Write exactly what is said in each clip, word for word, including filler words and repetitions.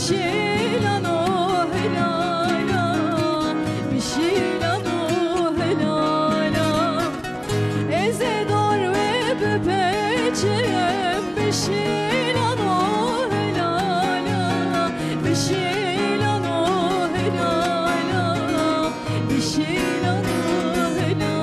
Bişîlano hilala, bişîlano hilala. Ez ê dor wê bipeçim, bişîlano hilala, bişîlano hilala, bişîlano hilala.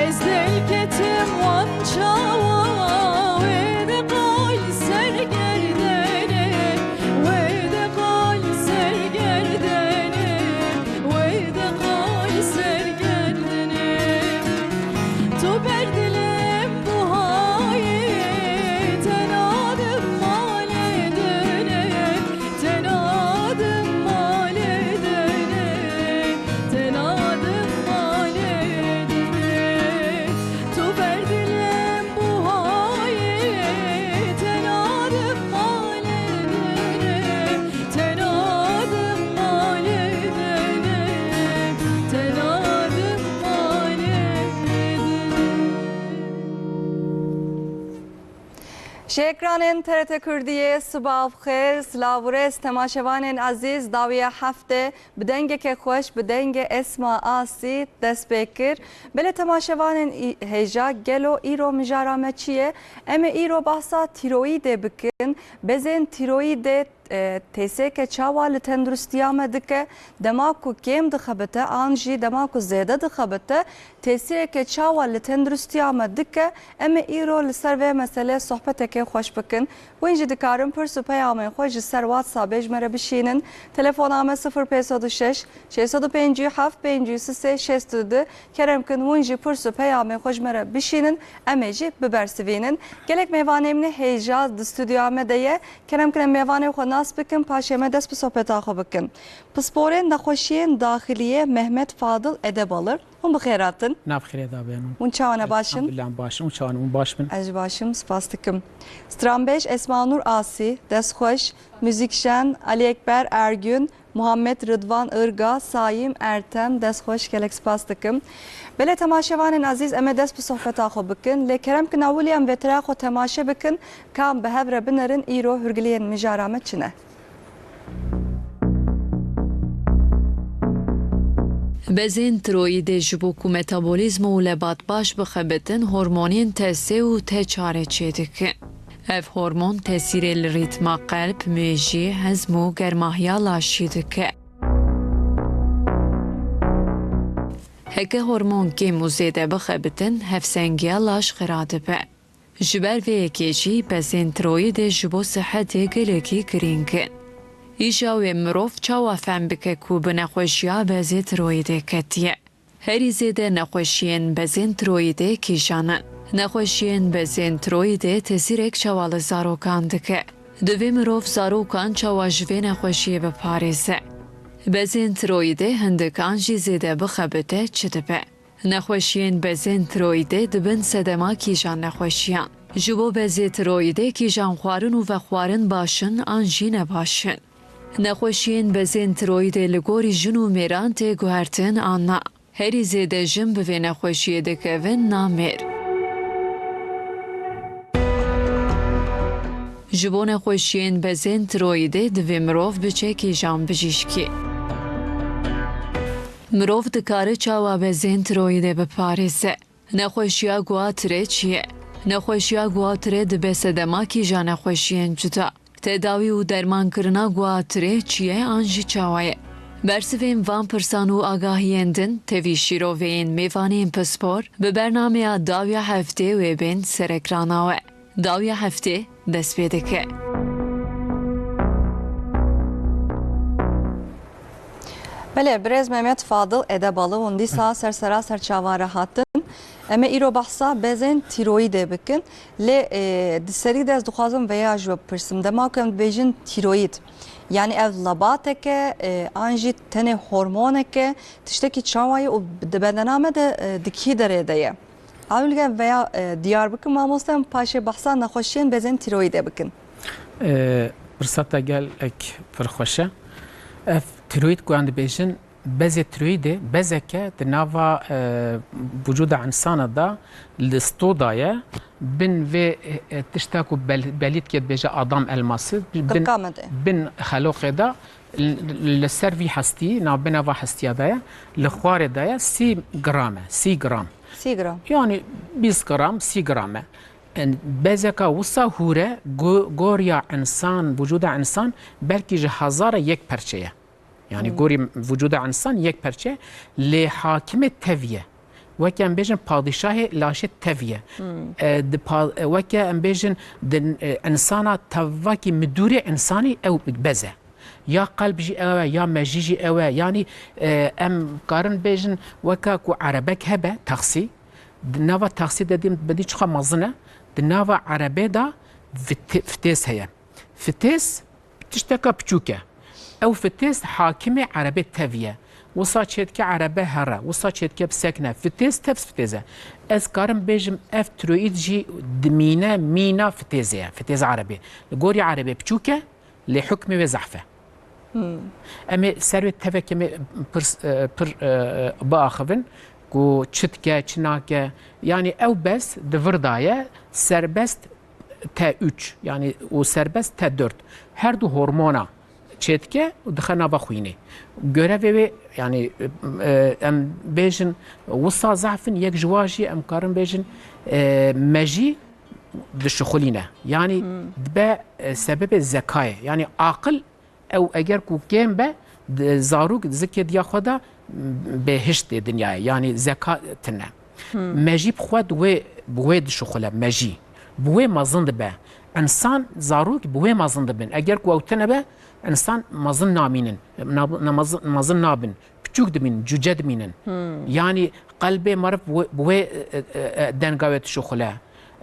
Ez derketim wan çawa, wê de qal sergerdenê, wê de qal sergerdenê, wê de qal sergerdenê. Tu ber dilê min buhayî, tena di malê dinê, tena di malê dinê, tena di malê dinê. Tu ber dilê min buhayî, tena di malê dinê, tena di malê dinê, tena di malê dinê. Ji ekranên T R T Kurdiyê, sibav xêr, silav û rêz temaşevanên ezîz, dawiya heftê bi dengeke xweş, bi dengê Esma Asî dest pê kir. Belê temaşevanên î-, hêja, gelo îro mijara me çi ye? Em ê îro behsa tîroyîdê bikin. Bezên tîroyîdê, e, tesireke çawa li tenduristiya me dike? Dema ku kêm dixebite an jî dema ku zêde dixebite, tesireke çawa li tenduristiya me dike? Em ê îro li ser vê meselê sohbeteke xweş bikin. Hûn jî dikarin pirs û peyamên xwe ji ser WhatsAppê ji me re bişînin. Telefona me sifir pênc sed û şeş, şeş sed û pêncî û heft, pêncî û sê, şêst û du. Kerem kin hûn jî pirs û peyamên xwe ji me re bişînin, em ê jî bibersivînin. Gelek mêvanê min hêja di stûdyoya me de ye. Kerem kin em mêvanê xwe nas bikin, paşê me dest bi sohbeta xwe bikin. Pisporên nexweşiyên daxiliyê Mehmet Fadil Edebalı. Hûn bi xêr hatin. Nav xêrê da bênin. Hûn çawa ne, baş in? Elhamdulillah, em baş in. Hûn çawa ne, hûn baş bin? Ez jî baş im, spas dikim. Stranbêj Esma Nur Asî, dest xweş. Muzîkjen Ali Ekber Ergün, Muhammed Rıdvan Irga, Saim Ertem, dest xweş, gelek spas dikim. Belê temaşevanên ezîz, em ê dest bi sohbeta xwe bikin. Lê kerem kin ewilî em vêtira xwe temaşe bikin, ka em bi hev re binerin îro hûrgiliyên mijara me çi ne. Bezên tiroyîdê ji bo ku metabolîzma û lebat baş bixebitin, hormonên T S û T çar çêdikin. Ev hormon tesîrê li rîtma qelb, mejî, hezm û germahiya laşî dike. Heke hormon kêm û zêde bixebitin, hevsengiya laş xira dibe. Ji ber vê yekê jî bezên tiroyîdê ji bo sihetê gelekî girîng in. Îja wê mirov çawa fem bike ku bi nexweşiya bezê tiroyîdê ketiye? Herî zêde nexweşiyên bezên tiroyîdê kîjan in? Nexweşiyên bezên tiroyîdê tesîrek çawa li zarokan dike? Divê mirov zarokan çawa ji vê nexweşiyê biparêze? Bezên tiroyîdê hindik an jî zêde bixebite çi dibe? Nexweşiyên bezên tiroyîdê dibin sedema kîjan nexweşiyan? Ji bo bezê tiroyîdê kîjan xwarin û vexwarin baş in an jî ne baş in? Nexweşiyên bezên tiroyîdê li gorî jin û mêran tê guhertin an na? Herî zêde jin bi vê nexweşiyê dikevin namêr. Ji bo nexweşiyên bezên tiroyîdê divê mirov biçe kîjan bijîşkî? Mirov dikare çawa bezên tiroyîdê biparêze? Nexweşiya guatirê çi ye? Nexweşiya guatirê dibe sedema kîjan nexweşiyên cuda? Tedawî û dermankirina guatirê çi ye an jî çawa ye? Bersivên van pirsan û agahiyên din tevî şîroveyên mêvanên pispor bi bernameya dawiya heftê wê bên ser ekrana we. Dawiya heftê dest pê dike. Belê, birêz Mehmet Fadil Edebalı hûn dîsa ser sera ser çava re hatin. Em ê îro behsa bezên tîroyîdê bikin. Lê, e, di serî de ez dixwazim veya ji we bipirsim. Dema ku em dibêjin tîroyîd, yanî ev lebatek e, e, an jî tenê hormonek e, tiştekî çawa ye û di bedena me de, e, di kî derê de ye? Ewil ge veya, e, diyar bikin mamoste, em paşê behsa nexweşiyên bezên tîroyîdê bikin. E, Pirsa te gelek pir xweş e. Ev tîroyîd ku em dibêjin, bezê tiroyîdê bezek e di nava, e, vücuda insana de, li sto de ye. Bin vê, e, tişta ku bel-, belîtkê dibêje Adam elması, bin, Qirqa me de. Bin xeloqê de, l-, li ser vî hestî, navbena va hestiya de ye, li xwarê de ye, sî gram e, sî gram. Sî gram. Yani bîst gram, sî gram e. En, bezeka wisa hûre go-, goriya insan, vücuda insan belkî ji hezara yek perçe ye. Yani gorî vücuda insan yek perçe, lê hakimê tev ye. Weke em bêjin padîşahê laşê tev ye. E, di pa-, e, weke em bêjin di, e, insana tevakî midûrê insanî ew bez e. Ya qelb jî ew e, ya mejî jî ew e. Yani, e, em karin bêjin weke ku erebek hebe, taksî. Di nava taksî de dîm bedî çiqa mezin e. Di nava erebê de fite-, fitês heye. Fitês tişteka piçûk e. Ew fitês hakimê erebê tev ye. Wisa çêdike erebe here, wisa çêdike bisekine. Fitês tev fitês e. Ez karim bêjim ev tiroîd jî dimîne mîna fitêzê ye. Fitêza erebê. Li gorî erebê piçûk e, lê hukmê wê zehf e. Em ê ser wê tevekê me pir, e, pir, e, biaxivin ku çi dike, çi nake. Yanî ew bes di vir de ye, serbest T üç, yani û serbest T dört. Her du hormona çêdike û dixe nava xwînê. Görevê wê, yani, e, em bêjin wisa zehf in, yek ji wa jî em karin bêjin, e, mejî dişixulîne. Yani dibe, e, sebebê zekayê. Yani aqil ew eger ku kêm be, di-, zarok zikê diya xwe de bêhişt tê dinyayê, yanî zeka tine. Me jî bi xwe di wê, bi wê dişuxule, me jî. Bi wê mezin dibe. Însan, zarok bi wê mezin dibin. Eger ku ew tine be, însan mezin namînin, na-, na-, mezin, mezin nabin. Piçûk dimînin, cûce dimînin. Yanî qelbê meriv bi wê, bi wê, e, e, e, denga wê dişuxule.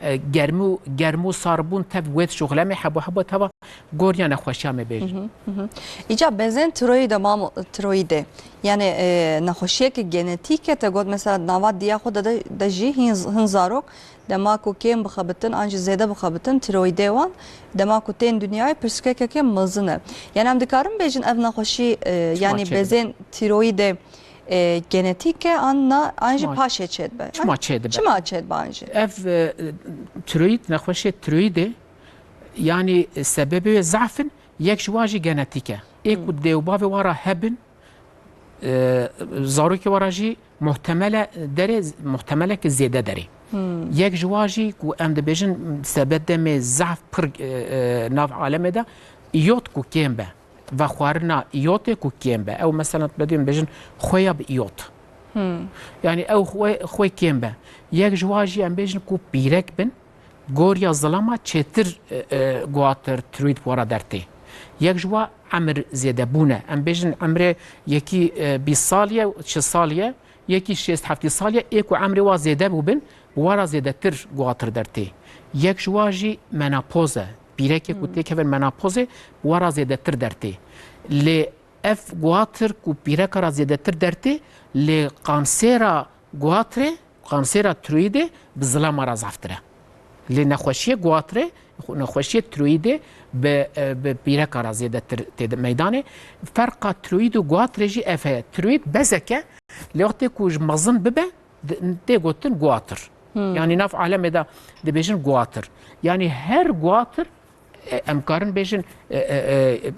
E, germ û, germ û sarbûn tev wê dişuxile, em ê hebo hebo teva goriya nexweşiya me bêjin. Hı hı, hı hı. Îca bezên tiroyîdê, mamo, tiroyîdê. Yani, e, nexweşiyeke genetîk e, te got mesela nava diya xwe de, de, de jî hin, hin zarok, dema ku kêm bixebitin, an jî zêde bixebitin, tiroyîdê wan, dema ku tên dinyayê, pirsgirêkeke mezin e. Yani em dikarin bêjin ev nexweşî, e, yani çêdibe? Bezên tiroyîdê, e, genetîk e, an na, an jî çima, paşê çêdibe? Çima çêdibe? Çima çêdibe an jî? Ev, e, tiroyîd, nexweşê tiroyîdê, yani, e, sebebê wê zehf in, yek ji wan jî genetîk e. Ê ku dê û bavê wan re hebin, e, zarokê wan re jî muhtemel e derê, muhtemeleke zêde derê. Yek ji wan jî ku em dibêjin sebebê demê zehf pir, e, e, nav alemê de, îyot ku kêm be. Vexwarina îyotê ku kêm be. Ew mesela, bedî em bêjin, xweya bi îyot. Yani ew xwe, xwe kêm be. Yek ji wan jî em bêjin ku pîrek bin, goriya zilama çêtir, e, e, guhatir tiroyîd bi we re dertê. Yek ji wan emir zêdebûn e. Em bêjin emrê yekî, e, bîst salî ye, çil salî ye, yekî şêst heftî salî ye, ê ku emrê wan zêde bûbin, bi wan re zêdetir guhatir dertê. Yek ji wan jî menopoz e. Pîrekê ku têkevin menopozê, bi wan re zêdetir dertê. Lê ev guhatir ku pîreka re zêdetir dertê, lê kansêra guhatirê, kansêra tiroyîdê bi zilama re zaftir e. Lê nexweşiyê guhatirê, nexweşiyê tiroyîdê bi, e, bi pîreka re zêdetir tê de meydanê. Ferqa tiroyîd û guhatirê jî ev heye. Tiroyîd bezek e, lê wextê ku ji mezin bibe, di-, tê gotin guhatir. Yani nav alemê de dibêjin guhatir. Yani her guhatir, e, em karin bêjin, e, e, e,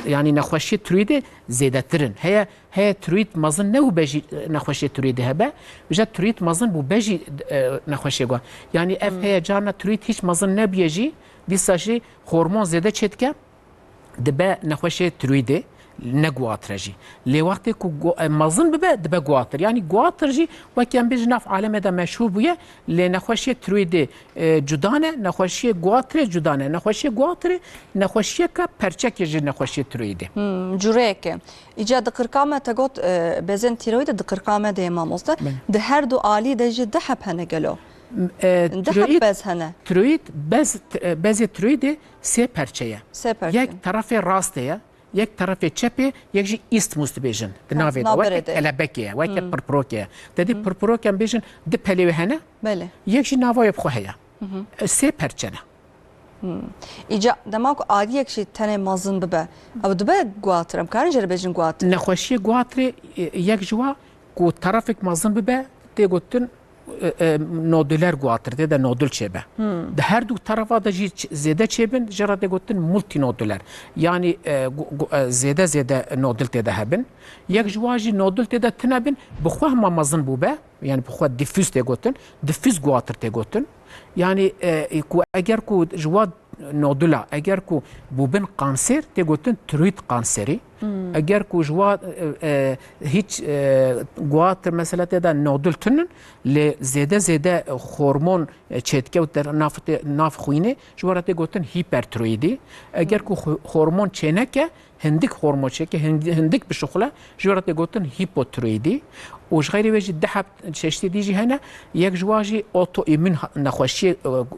yani nexweşiyê tiroyîdê zêdetir in. Heye, heye tiroyîd mezin ne û bejî, e, nexweşiyê tiroyîdê hebe, ji tiroyîd mezin bû bejî, e, nexweşiyê guhat. Yani ev heye carna tiroyîd hiç mezin nebûye jî, dîsa jî hormon zêde çêdike, dibe nexweşê tiroyîdê. ne guatir e jî. Lê wextê ku gu-, e, mezin bibe, dibe guatir. Yanî guatir jî wekî em bêjin nav alemê de meşhûr bûye, lê nexweşiyê tiroyîdê, e, cuda ne, nexweşiyê guatirê cuda ne. Nexweşiyê guatirê nexweşiyeke perçekê ji nexweşiyê tiroyîdê. Hmm, cureyeke. Îca di qirka me te got, e, bezên tiroyîdê di qirka me de ye mamoste. Belê. Di her du alî de jî du heb hene gelo? M-, e, Di heb tiroyîd, bez hene? Tiroyîd, bez, e, bezê tiroyîdê sê perçe ye. Sê perçe. Yek terefê rastê ye, yek terefê çepê, yek jî îstmûs dibêjin. Di Ha, navê de navberê weke de. kelebekê ye, weke Hmm. pirpirokê ye. Te dî Hmm. pirpirok em bêjin du pelê wê hene, Belê. yek jî nava wê bi xwe heye. Hı hı. E, sê perçe ne. Hmm. Îca dema ku aliyek jî tenê mezin bibe, ew dibe guatir. Em karin jê re bêjin guatir. Nexweşiyê guatirê, e, yek ji wa ku terefek mezin bibe, tê gotin, e, e, noduler guatir, tê de nodul çêbe. Hmm. Di her du terefa de jî ç-, zêde çêbin, jê re tê gotin multinoduler. Yanî, e, gu-, gu-, e, zêde zêde nodul tê de hebin. Yek ji wa jî nodul tê de tune bin, bi xwe hema mezin bûbe, yanî bi xwe difûz tê gotin, difûz guatir tê gotin. Yanî, e, ku eger ku ji wa nodula, eger ku bûbin kanser, tê gotin tiroîd kanserî. Hmm. Eger ku ji wa, e, e, hiç, e, guatir mesela tê de nodul tunin, lê zêde zêde hormon, e, çêdike û der nav tê, nav xwînê, ji wa re tê gotin hipertiroîdî. Eger Hmm. ku xu-, hormon çêneke, hindik hormon çêke, hind-, hindik bişuxule, ji we re tê gotin hipotiroîdî. Û ji xeyrê wê jî du heb çeştê dî jî hene. Yek ji wa jî otoîmûn ha-, nexweşiyê, e,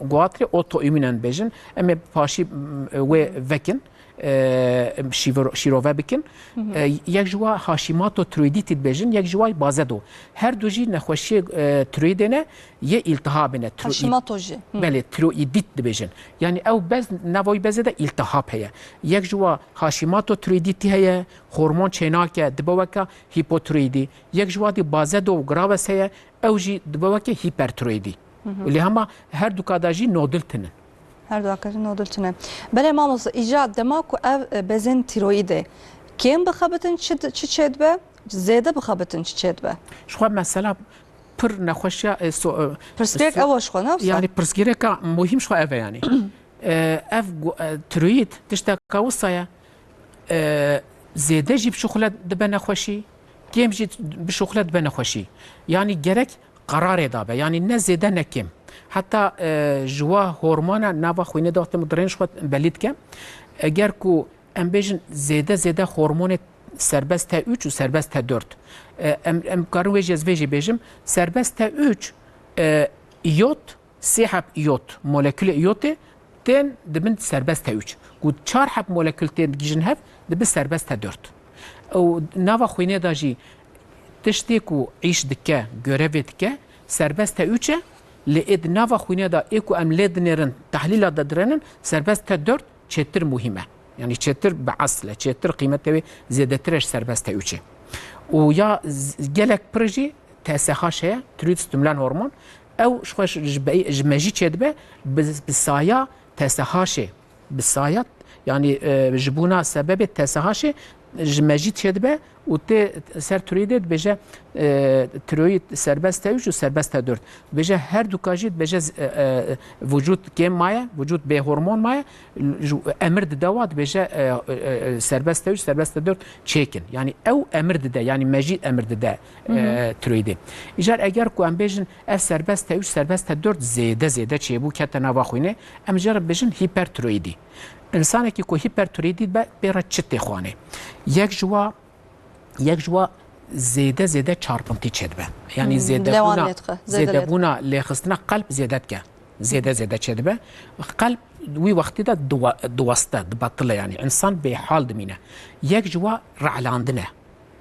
guatirê otoîmûn em bêjin. Em ê paşî, m, wê vekin, e, şîvro-, şîrove bikin. Hı hı. E, yek ji wa Hashimoto tiroîdîtî dibêjin, yek ji wa bazedo. Her du jî nexweşiyê, e, tiroîdê ne, yê îltihabê ne. Tiroîd-, Hashimoto jî. Hı. Belê, tiroîdît dibêjin. Yanî ew bez, nava wî bezê de îltihab heye. Yek ji wa Hashimoto tiroîdîtî heye, hormon çênake, dibe weke hipotiroîdî. Yek ji wa dî bazedo û graves heye, ew jî dibe weke hipertiroîdî. Hı hı. Lê hema her duka de jî nodul tinin. Her duka jî nodul tine. Belê mamoste, îca dema ku ev, e, bezên tiroîdê kêm bixebitin çi di-, çi çêdibe? Zêde bixebitin çi çêdibe? Ji xwe mesela pir nexweşiya, e, so-, e, Pirsgirêk so-, ew e ji xwe, ne wisa? Yanî pirsgirêka muhîm ji xwe ev e yanî. E, ev gu-, e, tiroîd tişteka wisa ye. E, zêde jî bişuxule dibe nexweşî, kêm jî bişuxule dibe nexweşî. Yanî gerek qerarê dabe. Yanî ne zêde ne kêm. Heta, e, ji wa hormona nava xwînê de wextê min dirên ji xwe belî dike. Eger ku em bêjin zêde zêde hormonê serbest T üç û serbest T dört. E, em, em karin wê jî ez vê jî bêjim. Serbest T üç, e, iyot, sê heb iyot, molekülê iyotê tên dibin serbest T üç. Ku çar heb molekül tên digihîjin hev, dibi serbest T dört. Û nava xwînê de jî tiştê ku îş dike, görevê dike, serbest T üç e, lê ê di nava xwînê de ê ku em lê dinêrin, tehlîla de dirênin, serbest T dört çêtir muhîm e. Yanî çêtir bi esl e, çêtir qîmetê wê zêdetir e ji serbest T üçê. Û ya z-, gelek pir jî T S H heye, tiroid stimulan hormon. Ew ji xwe ji, ji be-, ji mejî çêdibe, bi, bi saya T S H ê, bi saya, yanî, e, ji bona sebebê T S H ê ji mejî çêdibe û tê ser tiroîdê dibêje, e, tiroîd serbest T üç û serbest T dört. Dibêje her duka jî dibêje z-, e, e, vücut kêm maye, vücut bê hormon maye, ji, emir dide wa dibêje, e, e, e, serbest T üç, serbest T dört çêkin. Yanî ew emir dide, yanî mejî emir dide, Hı hı. e, tiroîdê. Îcar eger ku em bêjin ev serbest T üç, serbest T dört zêde zêde çêbû kete nava xwînê, em jê re bêjin hipertiroîdî. Însanekî ku hipertiroîdî be, pê re çi tê xwanê? Yek ji wa, yek ji wa zêde zêde çarpintî çêdibe. Yanî Hmm, zêdebûna, lewan lê dixe, zêde lê dixe. zêdebûna lêxistina qelb zêde dike. Zêde zêde çêdibe. Qelb wî wextî de diwa-, diweste, dibatile yanî. Însan bêhal dimîne. Yek ji wa re'landin e.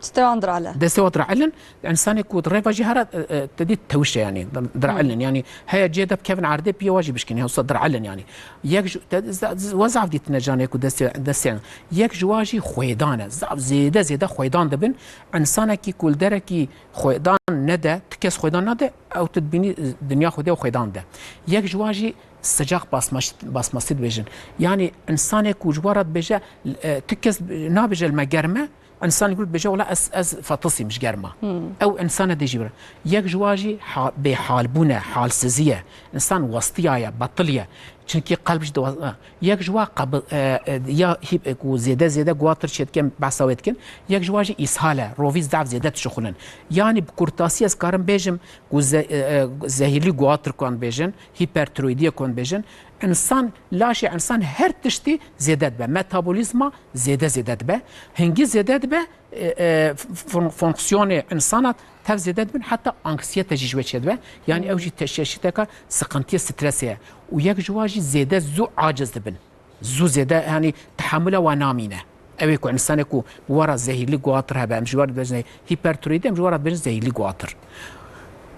Destê wan direle. Destê wan direlin, însanê ku di rêva jî here, e, e, te dît tewişe yanî, direlin. Hmm. Yanî heye cê de bikevin erdê, piyê wa jî bişkînin, wisa direlin yanî. Yek ji, te, z-, z-, we zaf dîtine canê ku destê, destê, yek ji wa jî xwêdan e. Zaf zêde zêde xwêdan dibin. Însanekî ku li derekî xwêdan nede, ti kes xwêdan nade, ew tu dibînî, e, dinya xwedê û xwêdan de. Yek ji wa jî sicaq basmaş-, basmasî dibêjin. Yanî însanê ku ji we re dibêje, e, ti kes nabêje li me germ e, Însanê ku dibêje, wela ez, ez fetisîm ji germa. Hmm. Ew însana dê jî bira. Yek ji wa jî ha-, bêhalbûn e, halsizî ye. Însan westiyaye, betiliye. Çimkî qelb jî diwa-, ha. Yek ji wa qab-, e, e, ya hî-, e, ku zêde zêde guhatir çêdikin, behsa wê dikin. Yek ji wa jî îshal e, rovî zaf zêde dişuxulin. Yanî bi kurtasî ez karim bêjim ku ze-, e, e, zehîrlî guhatir ku em bêjin, hipertiroîdiyê ku em bêjin, însan, laşê însan her tiştî zêde dibe. Metabolîzma zêde zêde dibe. Hingî zêde dibe, e, e, fon-, fonksiyonê însana tev zêde dibin, heta anksiyete jî ji wê çêdibe. Yanî ew jî te-, çeşiteka sıkıntıya stresê ye. Û yek ji wan jî zêde zû aciz dibin. Zû zêde, yanî, tehamula wan namîne. Ew ê ku însanê ku bi wara zehîrlî guhatir hebe, em ji wan dibêjin hipertiroîdî, em ji wan dibêjin zehîrlî guhatir.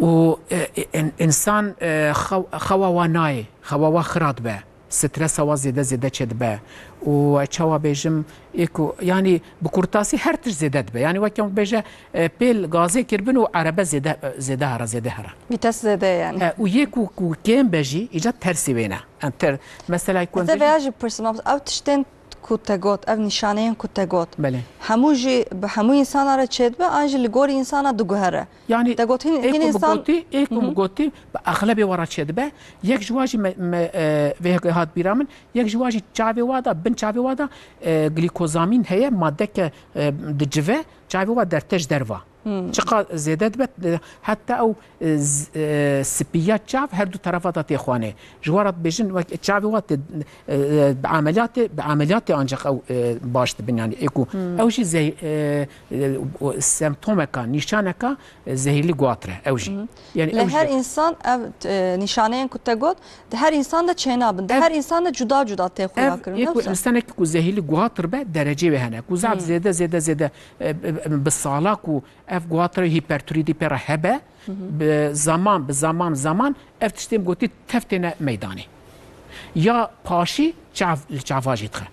Û, e, e, în-, însan, e, xew-, xewa wa nayê, xewa wa xira dibe. Stresa wa zêde zêde çêdibe. Û çawa bêjim, ê ku, yanî bi kurtasî her tişt zêde dibe. Yanî wek em bêje, e, pêl gazê kiribin û erebe zêde, e, zêde here, zêde here. Vîtes zêde ye yanî. E, û yê ku, ku kêm be jî, îca tersî wê ne. Em ter-, mesela ku em Ez ê bêjin vêya jî bipirsim, ev tiştên ku te got, ev nîşaneyên ku te got, Belê. hemû jî bi hemû însana re çêdibe, an jî li gorî însana diguhere? Yanî, Te got hîn, ê hîn ku min însan gotî, ê ku Hı hı. min gotî, bi exlebê we re çêdibe. Yek ji wa jî me, me, e, vê yekê hat bîra min, yek ji wa jî çavê wa da, bin çavê wa da, e, glîkozamîn heye, madeke, e, dicive, çavê wa derte ji derva. Hmm. Çiqa zêde dibe, e, heta ew, e, z-, e, sipiya çav her du terefa da tê xwanê. Ji wa re dibêjin, wek çavê wa tê, e, e, bi ameliyatê, bi ameliyatê ancak ew, e, baş dibin, yanî ê ku Hmm. ew jî zey-, e, e, o semptomeka, nîşaneka, e, zehîrlî guhatir e, ew jî. Hı hı. Yanî Lê ew jî her însan ev, e, nîşaneyên ku te got, di her însan de çênabin. Di Ev her însan de cuda cuda tê xuya Ev kirin, yê ne ku wisa? însanekî ku zehîrlî guhatir be, derecê wê hene. Ku zaf Hmm. zêde, zêde, zêde, e, e, bi sala ku ev guhatir hipertiroîdî pê re hebe, Hı hı. bi zaman, bi zaman, zaman ev tiştên gotî tev têne meydanê. Ya paşî çav, li çava jî dixe.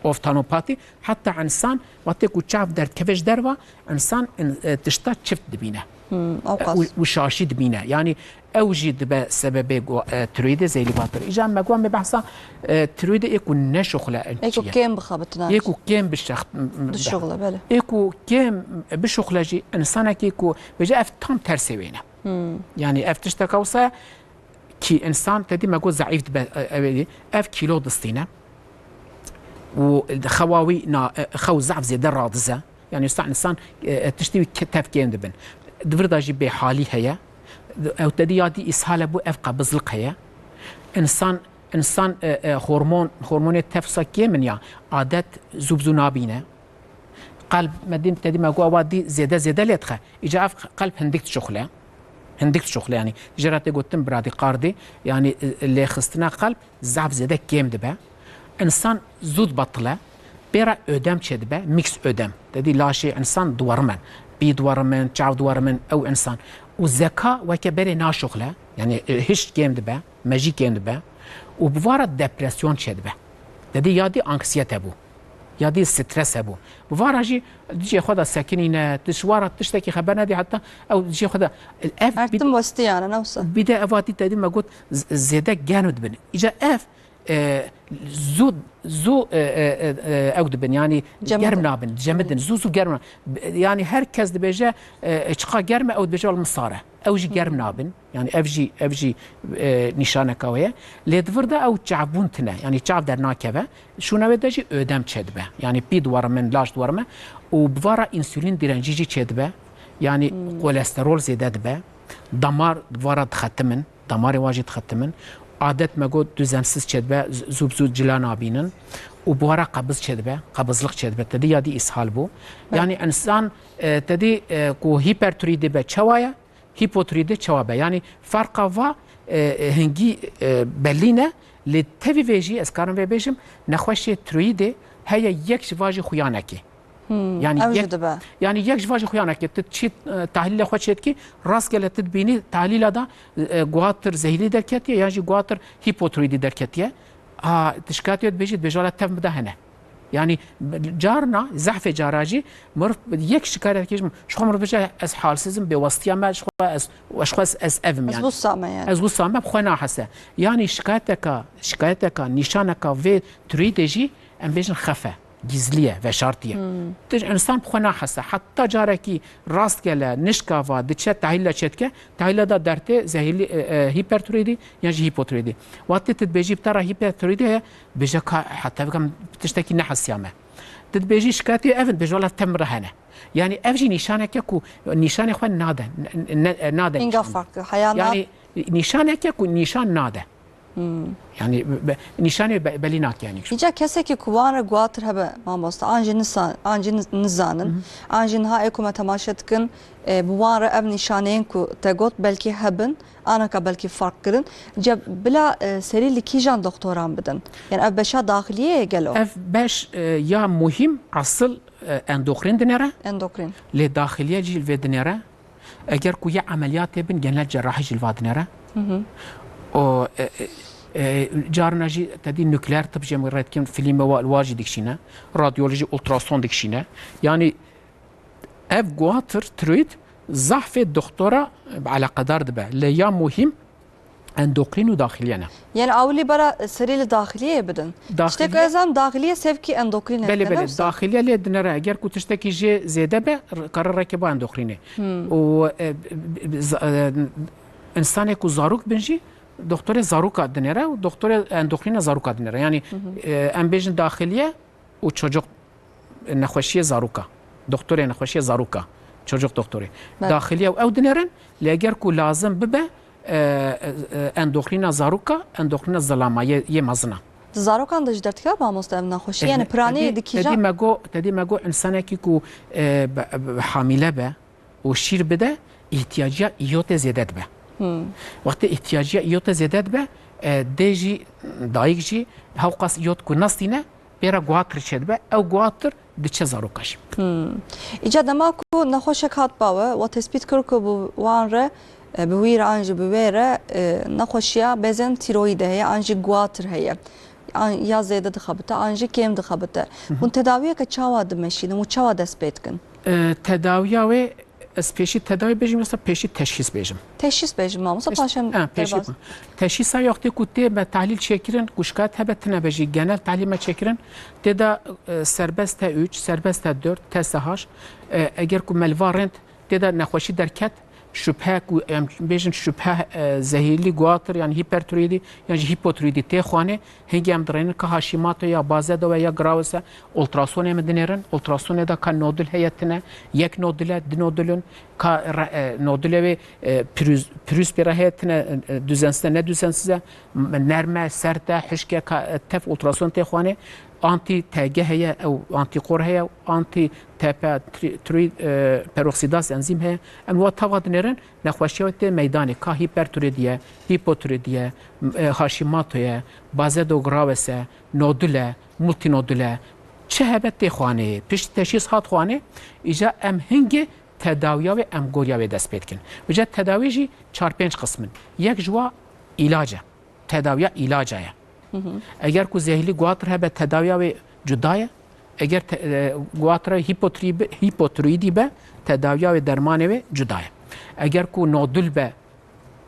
Oftalmopatî, heta însan, wextê ku çav derdikeve ji derva, însan, in-, e, tişta çift dibîne. Hmm, E, ewqas. û, û şaşî dibîne. Yanî ew jî dibe sebebê go-, e, tiroîdê zehîrlî guhatir. Îca me got me behsa, e, tiroîdê ê ku neşuxle Ê ku çi ye? kêm bixebitina. Ê ku kêm bişex-, m-, m-, Dişuxle, belê. Ê ku kêm bişuxle jî însanekî ku bêje ev tam tersê wê ne. Hmm. Yanî ev tişteka wisa kî însan te dî me got zeîf dibe, e, ev ê, ev kîlo distîne. Û xewa wî na, e, xew zaf zêde radiz e. Yanî wisa însan, e, e, tiştî wî ke-, tev kêm dibin. Di vir de jî bêhalî heye. Ew te dî ya dî îshal e bû, ev qebizlik heye. Însan, însan, e, e, hormon, hormonê tev wisa kêm in ya, adet zû bi zû nabîne. Qelb me dî, te dî me got, ewa dî zêde zêde lê dixe. Îca ev qelb hindik dişuxle. Hindik dişuxle, yanî jê re tê gotin bradîkardî, yanî, e, lêxistina qelb zaf zêde kêm dibe. Însan zû dibatile. Pê re ödem çêdibe, mix ödem. Te dî laşê însan diwerimin. Pî diwerimin, çav diwerimin, ew însan. Û zeka weke berê naşuxle, yanî, e, hişt kêm dibe, mejî kêm dibe. Û bi va re depresyon çêdibe. Te dî ya dî anksiyete bû. Ya dî stres hebû. Bi va re jî dijê xwe de sekinîne, tu ji wa re tiştekî xeber nedî, heta ew dijê xwe de, ev Her bî-, tim westiyane, ne wisa? bî de ev hatî te dî me got z-, zêde germ dibin. Îca ev, e, zû, zû, e, e, e, e, ew dibin, yanî Cemidin. germ nabin, cemidin, zû zû germ nabin. Yanî her kes dibêje, e, çiqa germ e, ew dibêje wela min sar e. Ew jî germ nabin. Yanî ev jî, ev jî, e, nîşaneka wê ye. Lê di vir de ew çavbûn tune. Yanî çav dernakeve. Şûna wê de jî ödem çêdibe. Yanî pî diwerimin, laş diwerime. Û bi va re însulîn direncî jî çêdibe. Yanî Hmm. kolesterol zêde dibe. Damar bi va re dixetimin. Damarê wa jî dixetimin. Adet me got düzensiz çêdibe. Z-, zû bi zû cila nabînin. Û bi va re qebiz çêdibe. Qebizlik çêdibe. Te dî ya dî îshal bû. Yanî însan, e, te dî, e, ku hipertiroîdî be çawa ye? Hipotiroîdê çawa be? Yanî ferqa va, e, e, hingî, e, belî ne, lê tevî vê jî ez karim vê bêjim, nexweşiyê tiroyîdê heye yek ji va jî xuyanekê. Hmm, Yanî ew jî yek, dibe. yanî yek ji va jî xuyanekê. Tu çî, e, tahlîlê xwe çêdikî, rastgele tu dibînî tahlîla da, e, guhatir zehîlî derketiye, yan jî guhatir hipotiroyîdî derketiye. A, tu şikayetê dibêjî, dibêje, "Wela tev min de hene." Yanî carna, zehfê cara jî mirov yek şikayeteke ji xwe mirov dibêje, "Ez halsiz im, bêwestiya me, ji xwe ez, ji xwe ez, ez ev im." Ez yanî. wisa me yani. Ez wisa me, bi xwe nahese. Yanî şikayeteka, şikayeteka, nîşaneka vê türî de jî em bêjin xefe. Gizlî ye, veşartî ye. Hmm. Tu însan bi xwe nahese. Heta carekî rastgele nişkava diçe tehlîla çêdike, tehlîla da dertê zehîrlî, e, e, hipertiroîdî yan jî hipotiroîdî. Wextê tu dibêjî bi te re hipertiroîdî heye, bêje ka heta vekam tiştekî nehesiya me. Tu dibêjî şikayetê ev in, bêje wela te min re hene. Yanî ev jî nîşaneke ku nîşanê xwe nade, n-, n-, ne-, nade Hînga nîşan. Farklı. Heya na- Yanî nîşaneke ku nîşan nade. Hmm. Yanî be-, nîşanê be-, belî nake yanî. Îca kesekî ku wan re guhatir hebe mamoste, an jî nisan-, an jî niz-, nizanin, Hı hı. an jî niha ê ku me temaşe dikin, e, bi wan re ev nîşaneyên ku te got belkî hebin, anaka belkî fark kirin. Îca bila, e, serî li kîjan doktoran bidin? Yani ev beşa daxiliyê ye gelo? Ev beş, e, ya muhîm, asıl, e, endokrin dinêre. Endokrin. Lê daxiliye jî li vê dinêre. Eger ku yê emeliyatê bin, genel cerrahî jî li va dinêre. Hı hı. O, e, e, e, carna jî te dî nukleer tib jê min re dikin, filmê wa, wa jî dikişîne. Radyolojî, ultrason dikişîne. Yanî ev guatir, tiroîd, zahfê doktora eleqedar dibe. Lê ya muhîm endokrin û daxiliye ne. Yani awilî bara serî li daxiliyê bidin. Daxiliye. Tiştek ez zan daxiliye sevkî endokrin e, Belê, ne belê. Wisa? Daxiliye lê dinere. Eger ku tiştekî jê zêde be, r-, kare reke ba endokrinê. Hmm. Û, e, b-, b-, z-, e, insanê ku zarok bin jî doktorê zaroka dinere û doktorê endokrine zaroka dinere. Yani, Hı hı. e, em bêjin daxiliye û çocuk nexweşiyê zaroka. Doktorê nexweşiyê zaroka. Çocuk doktorê. Belê. Daxiliye û ew dinerin, lê eger ku lazim bibe, e, e, endokrîna zaroka, endokrîna zilama yê, yê mezin e. Di zarokan de jî derdikeve mamoste ev nexweşî? E, Yani piranî tedî, di kîjan? Tedî me got, tedî me got, insanekî ku, e, be, be, hamîle be, û şîr bide, îhtiyacîya îyotê zêde dibe. Hmm. Wextê îhtiyacîya îyotê zêde dibe, e, dê jî, dayik jî hewqas îyot ku nestîne, pê re guhatir çêdibe, ew guhatir diçe zaroka jî. Hmm. Îca dema ku nexweşek hat ba we, we tespît kir ku bi wan re, e, bi wî re an jî bi wê re, e, nexweşiya bezên tîroyîdê heye, an jî guhatir heye. An, ya zêde dixebite, an jî kêm dixebite. Hı hı. Hûn tedawiyeke çawa dimeşînin û çawa dest pê dikin? E, tedawiya wê, ez pêşî tedawî bêjim, yoksa pêşî teşhîs bêjim? Teşhîs bêjim, mamoste, Teş-, paşê ha, pêşî derbas. Teşhîsa wextê ku tê me tehlîl çêkirin, ku şikayet hebe tine be jî, genel tehlîl me çêkirin, tê de, e, serbest T üç, serbest T dört, T S H, e, eger ku me li va rind tê de nexweşî derket, şubhe ku em bêjin şubhe, e, zehîrlî guhatir, yani hipertiroîdî, yan jî hipotiroîdî tê xwanê, hingê em dirênin ka Hashimoto ya Bazedo ya Graves e, ultrasonê min dinêrin, ultrasonê de ka nodul heye tine, yek nodul e, du nodul in, ka re-, e, nodulê wê, e, pürüz, pürüz pê re heye tine, e, düzensiz e, ne düzensiz e, m-, nerm e, sert e, hişk e, ka, e, tev ultrason tê xwanê, anti T G heye, ew antikor heye, anti T P, tri-, tri-, e, peroksidas enzîm heye. Em wa tava dinêrin, nexweşiya wê tê meydanê, ka hipertiroîdî ye, hipotiroîdî ye, m-, e, Hashimoto ye, Bazedo Graves e, nodul e, multinodul e. Çi hebe tê xwanê, piştî teşhîs hat xwanê, îca em hingê tedawiya wê em goriya wê dest pê dikin. Îca tedawî jî çar pênc qism in. Yek ji wa îlac e. Tedawiya îlaca ye. Hı hı. Eger ku zehîlî guhatir hebe, tedawiya wê cuda ye. Eger te-, e, guhatira hipotirî-, hipotiroîdî be, tedawiya wê, dermanê wê cuda ye. Eger ku nodul be,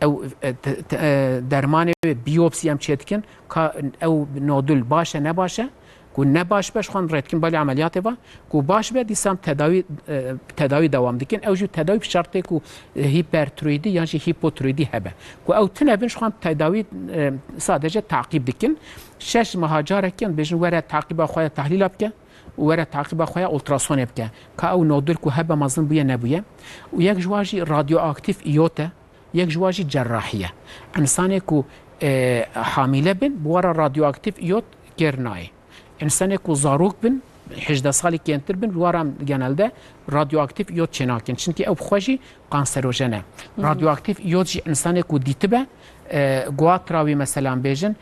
ew, e, te-, te-, e, dermanê wê biyopsî em çêdikin, ka ew nodul baş e, ne baş e. Ku ne baş be, ji xwe em rê dikin balê emeliyatê ve. Ku baş be, dîsa em tedawî, e, tedawî dewam dikin. Ew jî tedawî bi şertê ku, e, hipertiroîdî yan jî hipotiroîdî hebe. Ku ew tune bin, ji xwe em tedawî, e, sadece taqîb dikin. Şeş meha carekê em bêjin were taqîba xwe ya tehlîla bike û were taqîba xwe ya ultrasonê bike. Ka ew nodul ku hebe mezin bûye nebûye. Û yek ji wan jî radyoaktîf îyot e. Yek ji wan jî cerrahî ye. Însanê ku, e, hamîle bin, bi wan re radyoaktîf îyot kêr nayê. Însanê ku zarok bin, hejdeh salî kêmtir bin, bi wan re genelde radyoaktîf îyot çênakin. Çimkî ew bi xwe jî kanserojen e. Hı hı. Radyoaktîf îyot jî însanê ku dîtibe, e, guhatira wî, mesela bêjin,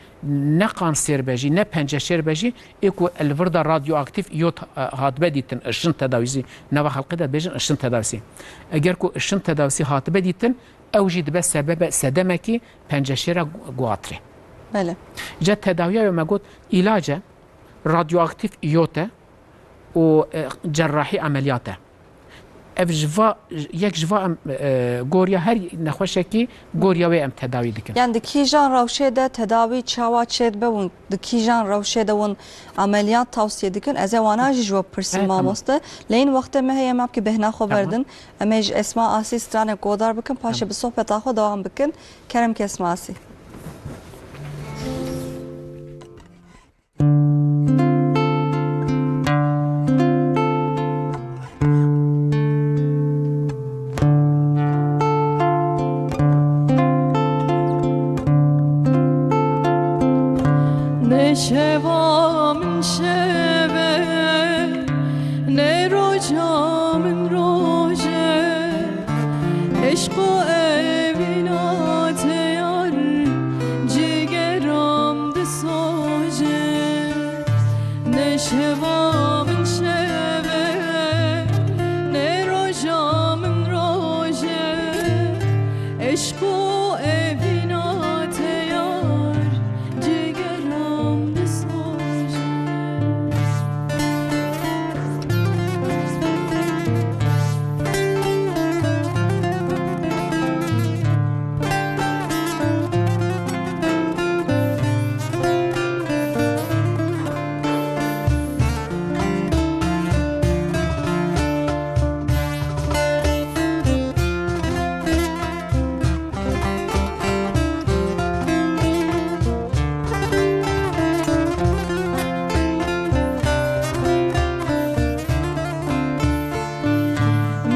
ne kanser be jî, ne penceşêr be jî, ê ku li vir de radyoaktîf îyot, e, hatibe dîtin, ışın tedavisi, nava xelkê de bêjin ışın tedavisi. Eger ku ışın tedavisi hatibe dîtin, ew jî dibe sebebe sedemekî penceşêra gu-, guhatirê. Belê. Ca tedawiya wê me got îlac e, radyoaktîf îyot e û, e, cerrahî emeliyat e. Ev ji va, yek ji va em, e, goriya her nexweşekî, goriya wê em tedawî dikin. Yani di kîjan rewşê de tedawî çawa çêdibe û di kîjan rewşê de hûn emeliyat tavsiye dikin? Ez ê wana jî ji we bipirsim, Evet, tamam. mamoste. Lê hîn wextê me heye, em ê bêhna xwe Tamam. berdin. Em ê ji Esma Asî stranek guhdar bikin, paşê Tamam. bi sohbeta xwe dewam bikin. Kerem ke Esma Asî. Ne şeva min şev e, ne roja min roj e. Eşq û evîna te yar, cîgeram disoje. Ne şeva min şev e, ne roja min roj e. Eşq û evîna te yar, cîgeram disoje.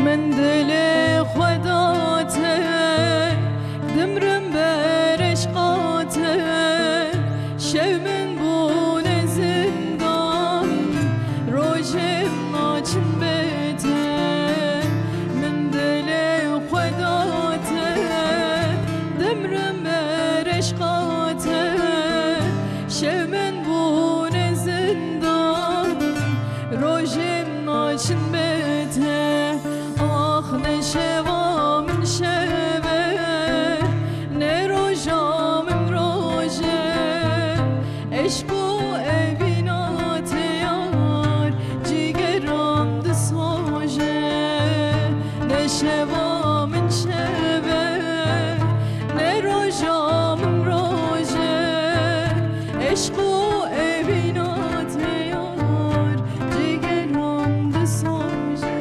Min dilê xwe da te, dimrim ber eşqa te. Şev min bûne zindan, rojê min naçin bê te. Min dilê xwe da te, dimrim ber eşqa te. Şev min bûne zindan, rojê min naçin bê te. Ax ne şeva min şev e, ne roja min roj e. Eşq û evîna te yar, cîgeram disoje. Ne şeva min şev e, ne roja min roj e. Eşq û evîna te yar, cîgeram disoje.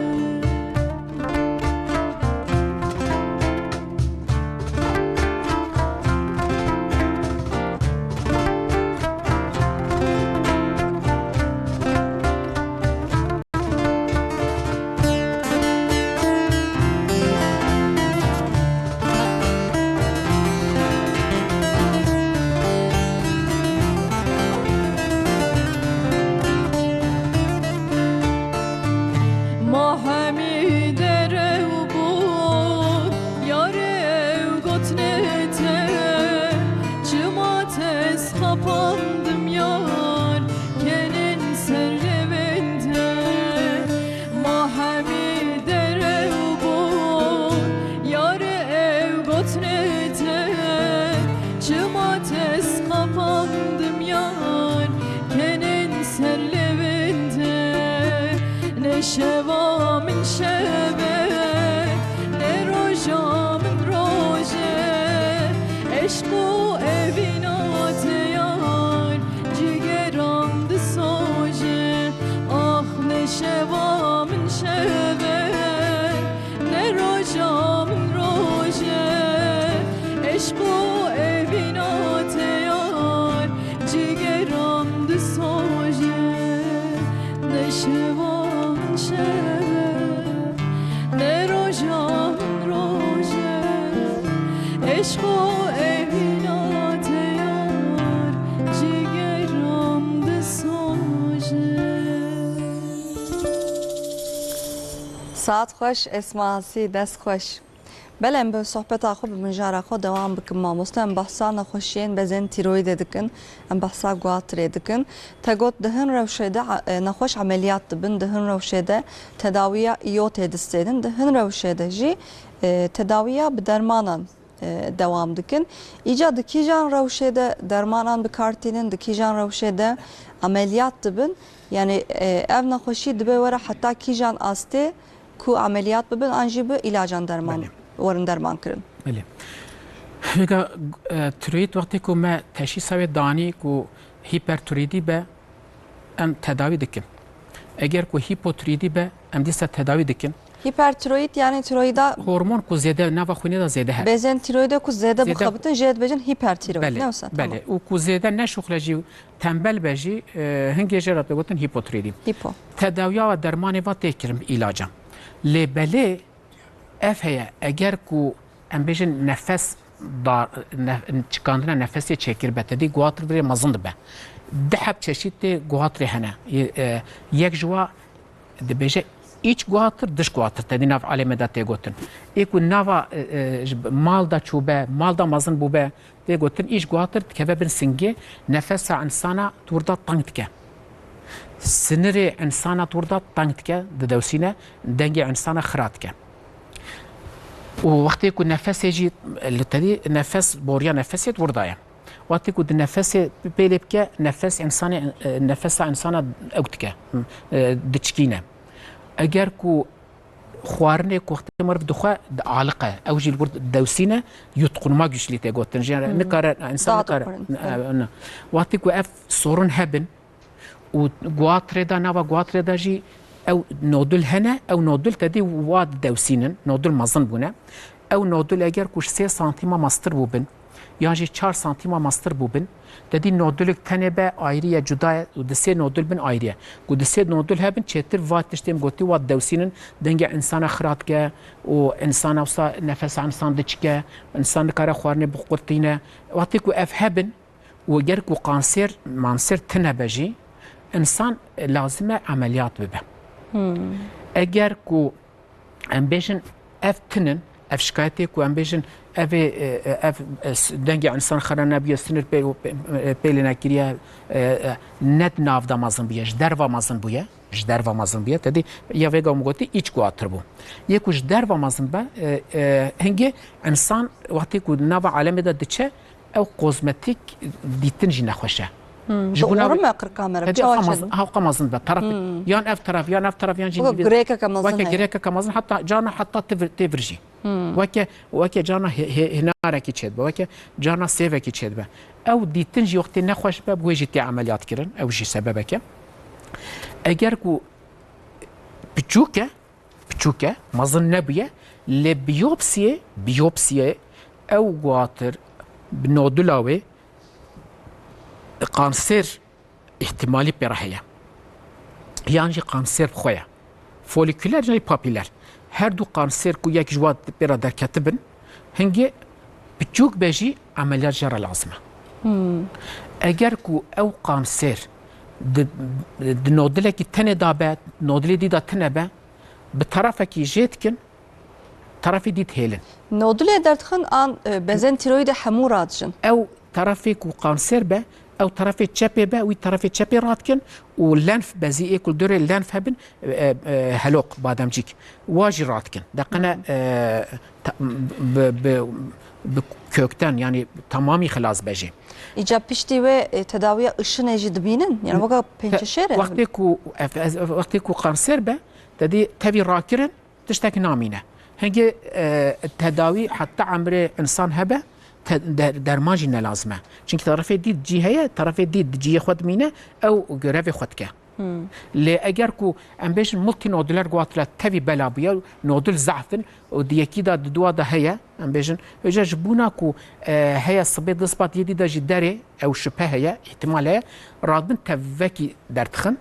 Ma hemî derew bû, yarê ew gotinê te, çima te ez qapandim yar, kenên ser lêvên te. Ma hemî derew bû, yarê ew gotinê te, çima te ez qapandim yar, kenên ser lêvên te. Ne şeva min şev e, ne roja min roj e. Eşq û evîna te yar, cîgeram disoje. Ax ne şeva min şev e, ne roja min roj e. Eşq û evîna te yar, cîgeram disoje. Ne şeva min şev e, ne roja min roj e. Eşq û evîna te yar, cîgeram disoje. Saet xweş Esma Asî, dest xweş. Belê, em bi sohbeta xwe, bi mijara xwe dewam bikin, mamoste. Em behsa nexweşiyên bezên tîroyîdê dikin, em behsa guatirê dikin. Te got di hin rewşê de, e, nexweş emeliyat dibin, di hin rewşê de tedawiya îyotê distênin, di hin rewşê de jî, e, tedawiya bi dermanan, e, dewam dikin. Îca di kîjan rewşê de dermanan bi kar tînin, di kîjan rewşê de emeliyat dibin? Yani, e, ev nexweşî dibe were heta kîjan astê ku emeliyat bibin an jî bi îlacan derman, Belê. werin derman kirin. Belê. Vêga, e, tiroyîd wextê ku me teşhîsa wê danî ku hipertiroyîdî be, em tedawî dikin. Eger ku hipotiroyîdî be, em dîsa tedawî dikin. Hipertiroyîd yani tiroyîda Hormon ku zêde nava xwînê de zêde hebe. Bezên tiroyîdê ku zêde Zêde bixebitin, jê dibêjin hipertiroyîd. Belê, Ne wisa? Tamam. belê. Û ku zêde neşuxle jî, tembel be jî, e, hingê jê re tê gotin hipotiroyîdî. Hipo. Tedawiya ve dermanê va tê kirin bi îlacan. Lê belê ev heye, eger ku em bêjin nefes dar, ne-, çikandina nefesê çêkir be, tedî guhatir dirê mezin dibe. Di heb çeşîtê guhatirê hene. Yê, e, yek ji wa dibêje îç guhatir, dış guhatir, tedî nav alemê de tê gotin. Ê ku nava, e, e, ji mal da çûbe, mal da mezin bûbe, tê gotin îç guhatir dikeve bin singê, nefesa insana dûr da teng dike. Sinirê insana dûr da teng dike, didewsîne, dengê insana xira dike. Û wextê ku nefesê jî li tedî nefes, boriya nefesê dûr da ye. Wextê ku di nefesê pêlê bike, nefes insanê, e, nefesa insana ew dike, e, diçikîne. Eger ku xwarinê ku wextê meriv dixwe, dialiqe, ew jî li wir dewsîne, yutkunma güçlü tê gotin. Jî Hmm. nikare, insan Daha nikare. da kurin, E, evet. ne. Wextê ku ev sorun hebin, û guhatirê de, nava guhatirê de jî ew nodul hene, ew nodul tedî wa didewsînin, nodul mezin bûne. Ew nodul eger ku ji sê santîma mestir bûbin, yan jî çar santîma mestir bûbin, tedî nodulik tenê be ayrî ye, cuda ye û di sê nodul bin ayrî ye. Ku di sê nodul hebin, çêtir va tiştê em gotî wa didewsînin, dengê insana xira dike û insana wisa nefesa insan diçike, insan nikare xwarinê biqurtîne. Wextê ku ev hebin, û eger ku kanser, manser tine be jî, insan lazim e emeliyat bibe. Hmm. Eger ku em bêjin ev tinin, ev şikayetê ku em bêjin ev ê, e, e, ev, e, s-, dengê insan xira nebûye, sinir pê, pê, e, pêlê nekiriye, e, e, ne di nav de mezin bûye, ji derva mezin bûye, ji derva mezin bûye, tedî ya vêga min gotî îç guhatir bû. Yê ku ji derva mezin be, e, e, hingê insan wextê ku nava alemê de diçe, ew kozmetîk dîtin jî nexweş e. Hmm, Ji bo bona orim me qirka me re, Tedî çawa hewqa çêdin? mez-, hewqa mezin be. Tarafê, Hmm. yan ev taraf, yan ev taraf, yan jî Weke nîvî. girêkeke mezin Weke heye. girêkeke mezin, heta carna heta tê vir, tê vir jî. Hmm. Weke, weke carna he-, he-, hinarekî çêdibe, weke carna sêvekî çêdibe. Ew dîtin jî wextê nexweş be, bi wê jî tê emeliyat kirin, ew jî sebebek e. Eger ku piçûk e, piçûk e, mezin nebûye, lê biyopsiyê, biyopsiyê ew guhatir bi nodula wê kanser îhtimalî pê re heye. Yan jî kanser bi xwe ye. Folîkuler yan jî papîler. Her du kanser ku yek ji wan pê re derketibin, hingê piçûk be jî emeliyat jê re lazim e. Hmm. Eger ku ew kanser di, di nodilekî tenê de be, nodilê dî de tine be, bi tarafekî jê dikin, tarafê dî dihêlin. Nodulê derdixin an, e, bezên tiroyîdê hemû radijin? Ew tarafê ku kanser be, ew tarafê çepê be, wî tarafê çepê radikin û lenf bezî ê ku li dorê lenf hebin, e, e, helok, bademcîk, wa jî radikin. Deqine, Hmm. e, ta-, bi, bi, bi kökten, yani tamamî xilas be jê. Îca piştî wê, e, tedawiya ışinê jî dibînin? Yani weka Te-, pençeşêr e? wextê ku, ev-, ez-, wextê ku kanser be, te dî tevî rakirin, tiştek namîne. Hingê, e, tedawî heta emrê insan hebe, te-, der-, derman jî ne lazim e. Çimkî tarafê dî di cî heye, tarafê dî di cihê xwe dimîne, ew görevê xwe dike. Hmm. Lê eger ku em bêjin multinoduler guhatire tevî bela bûye, nodul zehf in û di yekî de di dua de heye, em bêjin, hêja ji bona ku, e, heye sibê di spat yê dî de jî derê, ew şüphe heye, îhtimal heye, radibin tevvekî derdixin,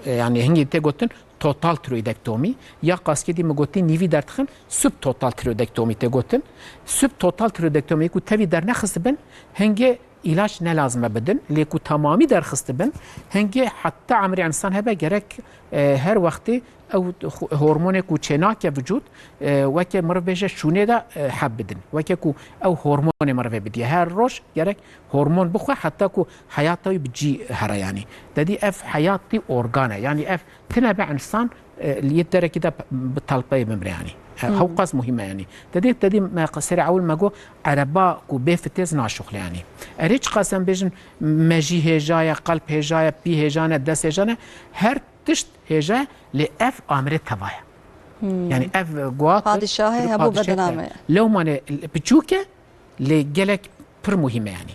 e, yani hingê tê gotin, total tiroidektomî, ya qaskê dî min gotî nîvî derdixin, subtotal tiroidektomî tê gotin. Subtotal tiroidektomî ku tevî dernexistibin, hingê îlaç ne lazim e bidin, lê ku tamamî derxistibin, hingê heta emrê insan hebe gerek, e, her wextê ew ho-, hormonê ku çênake vücûd, e, weke meriv bêje şûnê de, e, heb bidin. Weke ku ew hormonê merivê bidiye. Her roj gerek hormon bixwe heta ku heyata wî bi cî here yanî. Te dî ev heyatî organ e. Yanî ev tine be insan, e, li yê derekî de bi telpeyê bimre yanî. E, Hmm. hewqas muhîm e yanî. Te dî, te dî me qeserê ewil me got, ereba ku bê fitêz naşuxle yanî. Erê çiqas em bêjin mejî hêja ye, qelb hêja ye, pî hêja ne, dest hêja ne, her tişt hêja ye, lê ev amrê teva ye. Yani ev guhat Padişahê hemû bedename. Lewmane piçûk e, lê gelek pir muhîm e yani.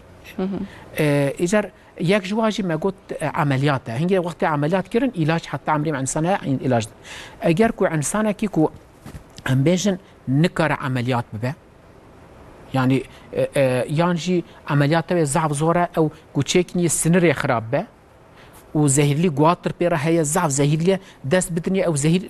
E, îcar yek ji wan jî me got, e, emeliyat e. Hingê wextê emeliyat kirin, îlaç heta emrê însana îlaç. Eger ku însanekî ku em bêjin nikare emeliyat bibe, yani, e, e, yan jî emeliyata wê zaf zor e, ew ku çêkiniye sinirê xirab be, û zehîrlî guhatir pê re heye, zaf zehîrlî ye, dest bidinê ew zehîr,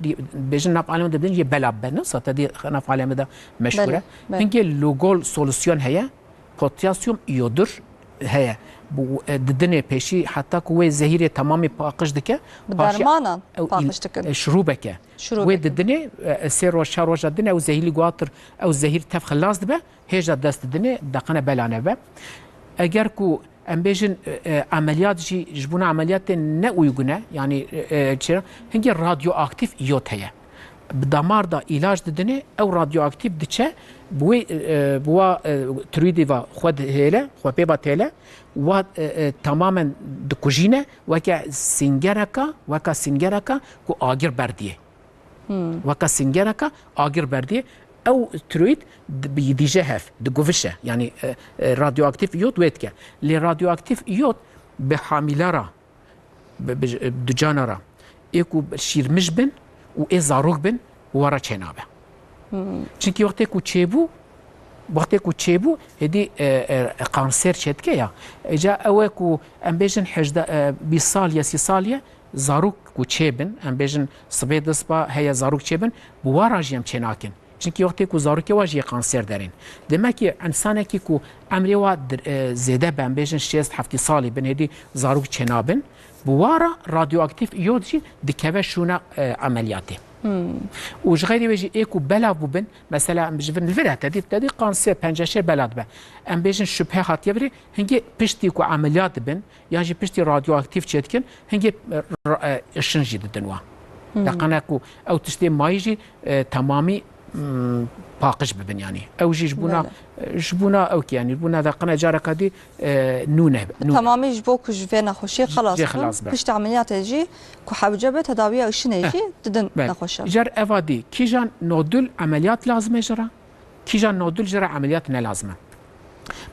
bêjin nav alem de bidin yê bela bibe, ne sate dî nav alem de meşhûr e. Belê, belê. Hingê Lugol solusyon heye, potasyum iyodur heye. Bu, e, didinê pêşî heta ku wê zehîrê temamê paqij dike. Bi dermanan paqij dikin. E, şirûbeke. Şirûbeke. Wê didinê, e, sê roj, çar roja dinê ew zehîrlî guhatir, ew zehîr tev xilas dibe, hêja dest didinê, deqene bela nebe. Eger ku em bêjin, e, e, emeliyat jî ji bona emeliyatê ne uygun e, yani, e, e, çira, hingê radyoaktîf iyot heye. Bi damar da îlaç didinê, ew radyoaktîf diçe, bi wê, e, e, bi wa, e, tiroîdê va xwe dihêle, xwe pê va têle, wa, e, e, tamamen dikujîne, weke singereka, weka singereka ku agir berdiyê. Weke singereka agir berdiyê. Ew tiroîd di-, bi-, dîje hev, diguvişe. Yani, e, e, radyoaktîf iyot wê dike. Lê radyoaktîf iyot bi hamîle re, bi, bi, bi ducana re, ê ku şîrmij bin û ê zarok bin, wa re çênabe. Çimkî wextê ku çêbû, wextê ku çêbû, êdî, e, e, kanser çêdike ya. Îca ew e ku em bêjin hejdeh, e, bîst sal ye, sî sal ye, zarok ku çêbin, em bêjin sibê di siba heye zarok çêbin, bi wa re jî em çênakin. Çimkî wextê ku zarokê wa jî yê kanser derên. Demek ki însanekî ku emrê wa dir-, e, zêde be, em bêjin şêst heftî salî bin, hêdî zarok çênabin, bi wa re radyoaktîf iyot jî dikeve şûna, e, emeliyatê. Û ji xeyrê wê jî ê ku belav bûbin, mesela em ji vir, li vir e, te dî, te dî kanser, penceşêr belav dibe. Em bêjin şubhe hatiye virê, hingê piştî ku emeliyat dibin, yan jî piştî radyoaktîf çêdikin, hingê, e, ra-, e, işin jî didin wa. Deqene ku ew tiştê mayî jî, e, temamî, mm, paqij bibin yani. Ew jî ji bona, Belê. e, ji bona ew ki yani, ji bona deqene careka dî, e, nûne, nûne. Temamî ji bo ku ji vê nexweşiyê xelas Jê bin. xelas be. Piştî emeliyatê jî ku hewce be tedawiya işinê Heh. jî didin Belê. nexweşan. Car eva dî, kîjan nodul emeliyat lazim e ji re? Kîjan nodul ji re emeliyat ne lazim e?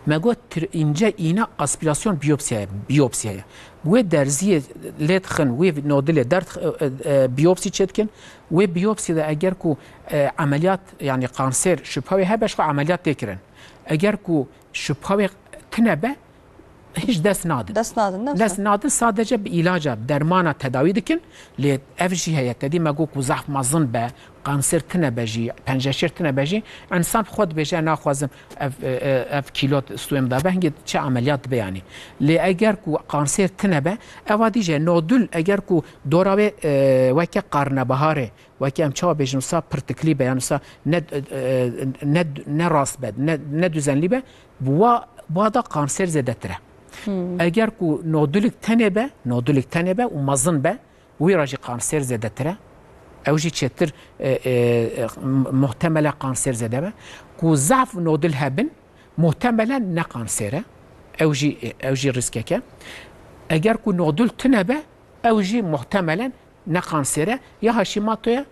Me got tir-, ince iğne aspirasyon biyopsiye, biyopsiye ye. Wê derziyê lê dixin, wê nodilê derdix-, e, e, e, biyopsî çêdikin. Wê biyopsî de eger ku, e, emeliyat, yani kanser şüphe wê hebe, ji xwe emeliyat tê kirin. Eger ku şüphe wê tine be, hiç dest nadin. Dest nadin, ne? Dest nadin, sadece bi ilaca, bi dermana tedawî dikin. Lê ev jî heye, te dî me got ku zehf mezin be, kanser tine be jî, penceşêr tine be jî, însan bi xwe dibêje, naxwazim ev, e, e, ev kîlo stûyê min de be, hingê çi emeliyat dibe yanî. Lê eger ku kanser tine be, eva dî jî nodul, eger ku dora wê, e, weke qarnebiharê, weke em çawa bêjin, wisa pirtiklî be, yan wisa ne, e, e, ne, ne rast be, ne, ne duzenlî be, bi wa, bi wa da kanser zêdetir e. Eger ku nodulik tenê be, nodulik tenê be û mezin be, wî re jî kanser zêdetir e. Ew jî çêtir, e, e, e, muhtemel e kanser zêde be. Ku zaf nodul hebin, muhtemelen ne kanser e. Ew jî, ew jî rîskek e. Eger ku nodul tine be, ew jî muhtemelen ne kanser e, ya Hashimoto ye,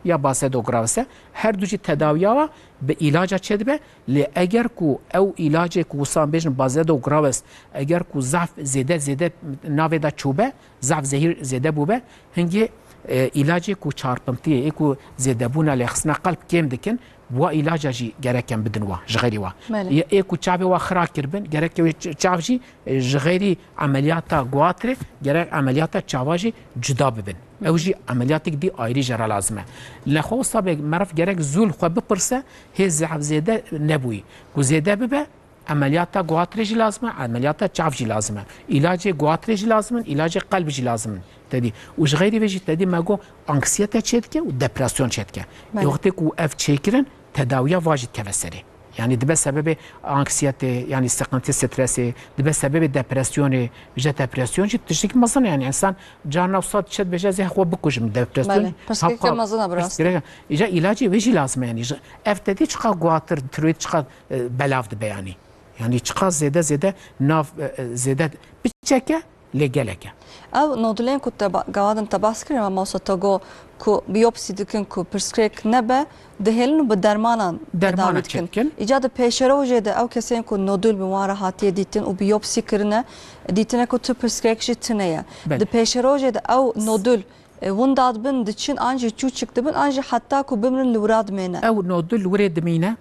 ya Basedow gravis e. Her du jî tedawiya wa bi îlaca çêdibe. Lê eger ku ew îlacê ku wisa bêjin Basedow gravis, eger ku zaf zêde, zêde navê de çûbe, zaf zehîr zêde bûbe, hingê, e, îlacê ku çarpintiyê, ê ku zêdebûna lêxistina qelb kêm dikin, wa îlaca jî gerek em bidin wa, ji xeyrî wa. Belê. Yê, ê ku çavê wa xira kiribin, gerek ew ç-, çav jî, e, ji xeyrî emeliyata guatirê, gerek emeliyata çava jî cuda bibin. Ew jî emeliyatek dî ayrî jê re lazim e. Li xwe wisa be meriv gerek zû li xwe bipirse, hê zehf zêde nebûyî. Ku zêde bibe, emeliyata guatirê jî lazim e, emeliyata çav jî lazim e. Îlacê guatirê jî lazim in, îlacê qelb jî lazim in. Te dî. Û ji xeyrî vê jî te dî me got anksiyete çêdike û depresyon çêdike. Belê. Ê wextê ku ev çêkirin, tedawiya va jî dikeve serê. Yani dibe sebebê anksiyetê, yani sıkıntı, stresê, dibe sebebê depresyonê, ji depresyon jî tiştekî mezin e yani. Însan carna wisa diçe dibêje ez ê xwe bikujim, depresyon. Belê, pirsgirêkeke mezin e bi rastî. Îca îlacê wê jî lazim e yani. Ji, ev te dî çiqa guatir, tiroîd çiqa, e, belav dibe yani. Yani çiqa zêde zêde nav, e, e, zêde piçeke Lê gelek e. Ew nodulên ku te ba-, gava din te behs kirin, mamosta, te got ku biyopsî dikin ku pirsgirêk nebe, dihêlin û bi dermanan Dermana tedawî dikin. çêdikin. Îca di pêşerojê de ew kesên ku nodul bi wan re hatiye dîtin û biyopsî kirine, dîtine ku tu pirsgirêk jî tune ye. Belê. Di pêşerojê de ew nodul, e, winda dibin, diçin an jî çûçik dibin, an jî heta ku bimrin li wira dimêne. Ew nodul li wirê dimîne,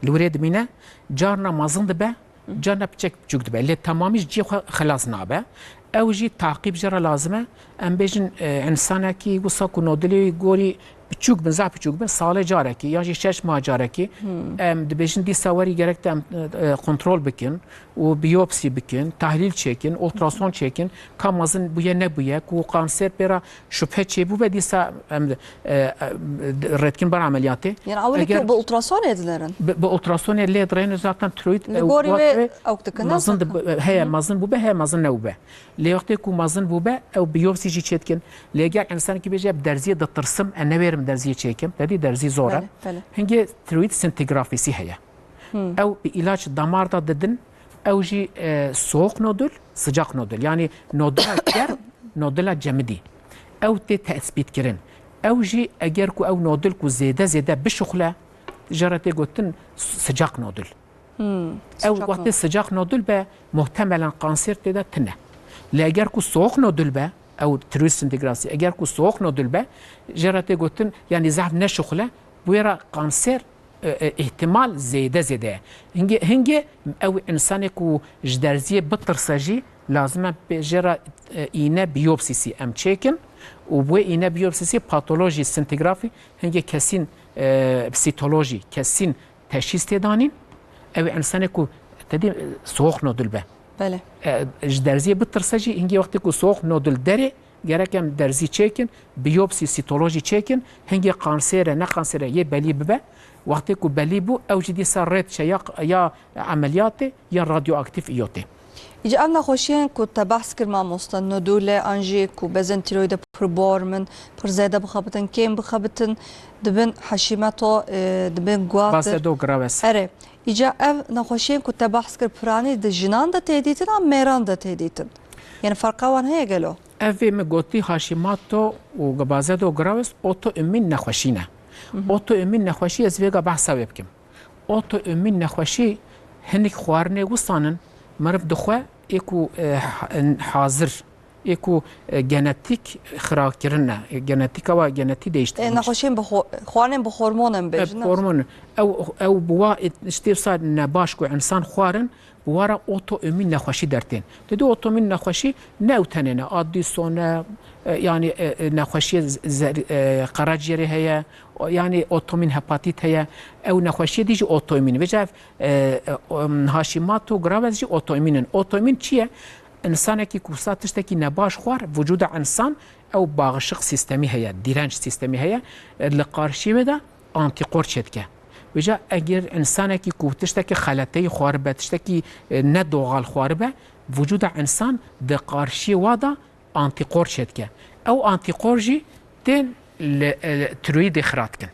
li wirê dimîne, carna mezin dibe, carna piçek piçûk dibe. Lê temamî ji cihê xwe xilas nabe. Ew jî taqîb jê re lazim e. Em bêjin, e, însanekî wisa ku nodilê wî gorî piçûk bin, zaf piçûk bin, salê carekî yan jî şeş mah carekî, em dibêjin dîsa werî gerek te em, e, kontrol bikin û biyopsî bikin, tahlîl çêkin, ultrason çêkin, ka mezin bûye nebûye, ku kanser pê re şubhe çêbûbe, dîsa em, e, e, rêdikin ber emeliyatê. Yani ewilî Eger ku bi ultrasonê dinerin? Bi, bi ultrasonê lê dirêne zaten tiroîd, Li e, gorî wê wê ew dikin, mezin ne? Dib-, heye, mezin bûbe, heye mezin nebûbe. Lê wextê ku mezin bûbe, ew biyopsî jî çêdikin. Lê eger însanekî bêje, bi derziyê ditirsim, e, newêrim derziyê çêkim, tedî derzî zor e. Belê, belê. Hingê tiroîd scintigrafîsî heye. Ew bi îlaç damar da didin, ew jî, e, soğuk nodül, sıcak nodül. Yani nodula germ, nodula cemidî. Ew tê tespîtkirin. Ew jî eger ku ew nodul ku zêde zêde bişuxle, jê re tê gotin sıcak nodül. Ew wextê sıcak nodul be, muhtemelen kanser tê de tine. Lê eger ku soğuk nodul be, ew tiroîd scintigrafîsî, eger ku soğuk nodul be, jê re tê gotin, yani zehf neşuxle, bûye re kanser e, e, îhtimal zêde zêde ye. Hingê, hingê ew însanê ku ji derziyê bitirse jî lazim e pê jê re, e, îne biyopsîsî em çêkin û bi wê îne biyopsîsî patolojî, scintigrafî, hingê kesîn, e, sîtolojî, kesîn teşhîs tê danîn. Ew ê însanê ku tedî, e, soğuk nodul be. Belê. E, ji derziyê bitirse jî hingê wextê ku soğuk nodul derê, gerek em derzî çêkin, biyopsî, sîtolojî çêkin, hingê kansêre, ne kansêre yê belî bibe. Wextê ku belî bû, ew jî dîsa rê diçe ya, ya emeliyatê ya radyoaktîf îyotê. Îca ev nexweşiyên ku te behs kir mamoste, nodule an jî ku bezên tîroyde pir bor min, pir zêde bixebitin, kêm bixebitin, dibin Hashimoto, e, dibin guatir. Basedo graves. Erê. Îca ev nexweşiyên ku te behs kir piranî di jinan de tê dîtin an mêran de tê dîtin? Yani ferqa wan heye gelo? Ev vê min gotî Hashimoto û Basedo graves autoimmün nexweşî ne. Autoimmün nexweşî ez vêga behsa wê bikim. Autoimmün nexweşî hinek xwarinê wisan in meriv dixwe ê ku, e, ha-, hazir, ê ku, e, genetîk xirakirin e. E, genetîka wa genetî değiştirilmiş. E, nexweşiyên bi ho-, xwarinên bi hormon in E, bêjin, ne? Hormon. Ew, ew bi wa, e, tiştê wisa nebaş ku insan xwarin, bi wa re autoimmün nexweşî dertên. Tedî autoimmün nexweşî ne ew tenê ne. Addison e, e, yani, e, e, nexweşiyê z-, zer-, e, qeraciyerê heye, o, yani autoimmün hepatit heye. Ew nexweşiyê dî jî autoimmün. Vêca ev, e, e, o, em, Hashimoto graves jî autoimmün in. Autoimmün çi ye? Însanekî ku wisa tiştekî nebaş xwar, vücuda însan ew bağışık sistemî heye, direnç sistemî heye, e, li qarşî wê de antîkor çêdike. Vêca eger însanekî ku tiştekî xeleteyî xwaribe, tiştekî, e, ne doğal xwaribe, vücuda însan di qarşiyê wa de antîkor çêdike. Ew antîkor jî tên li, e, tiroyîdê xira dikin.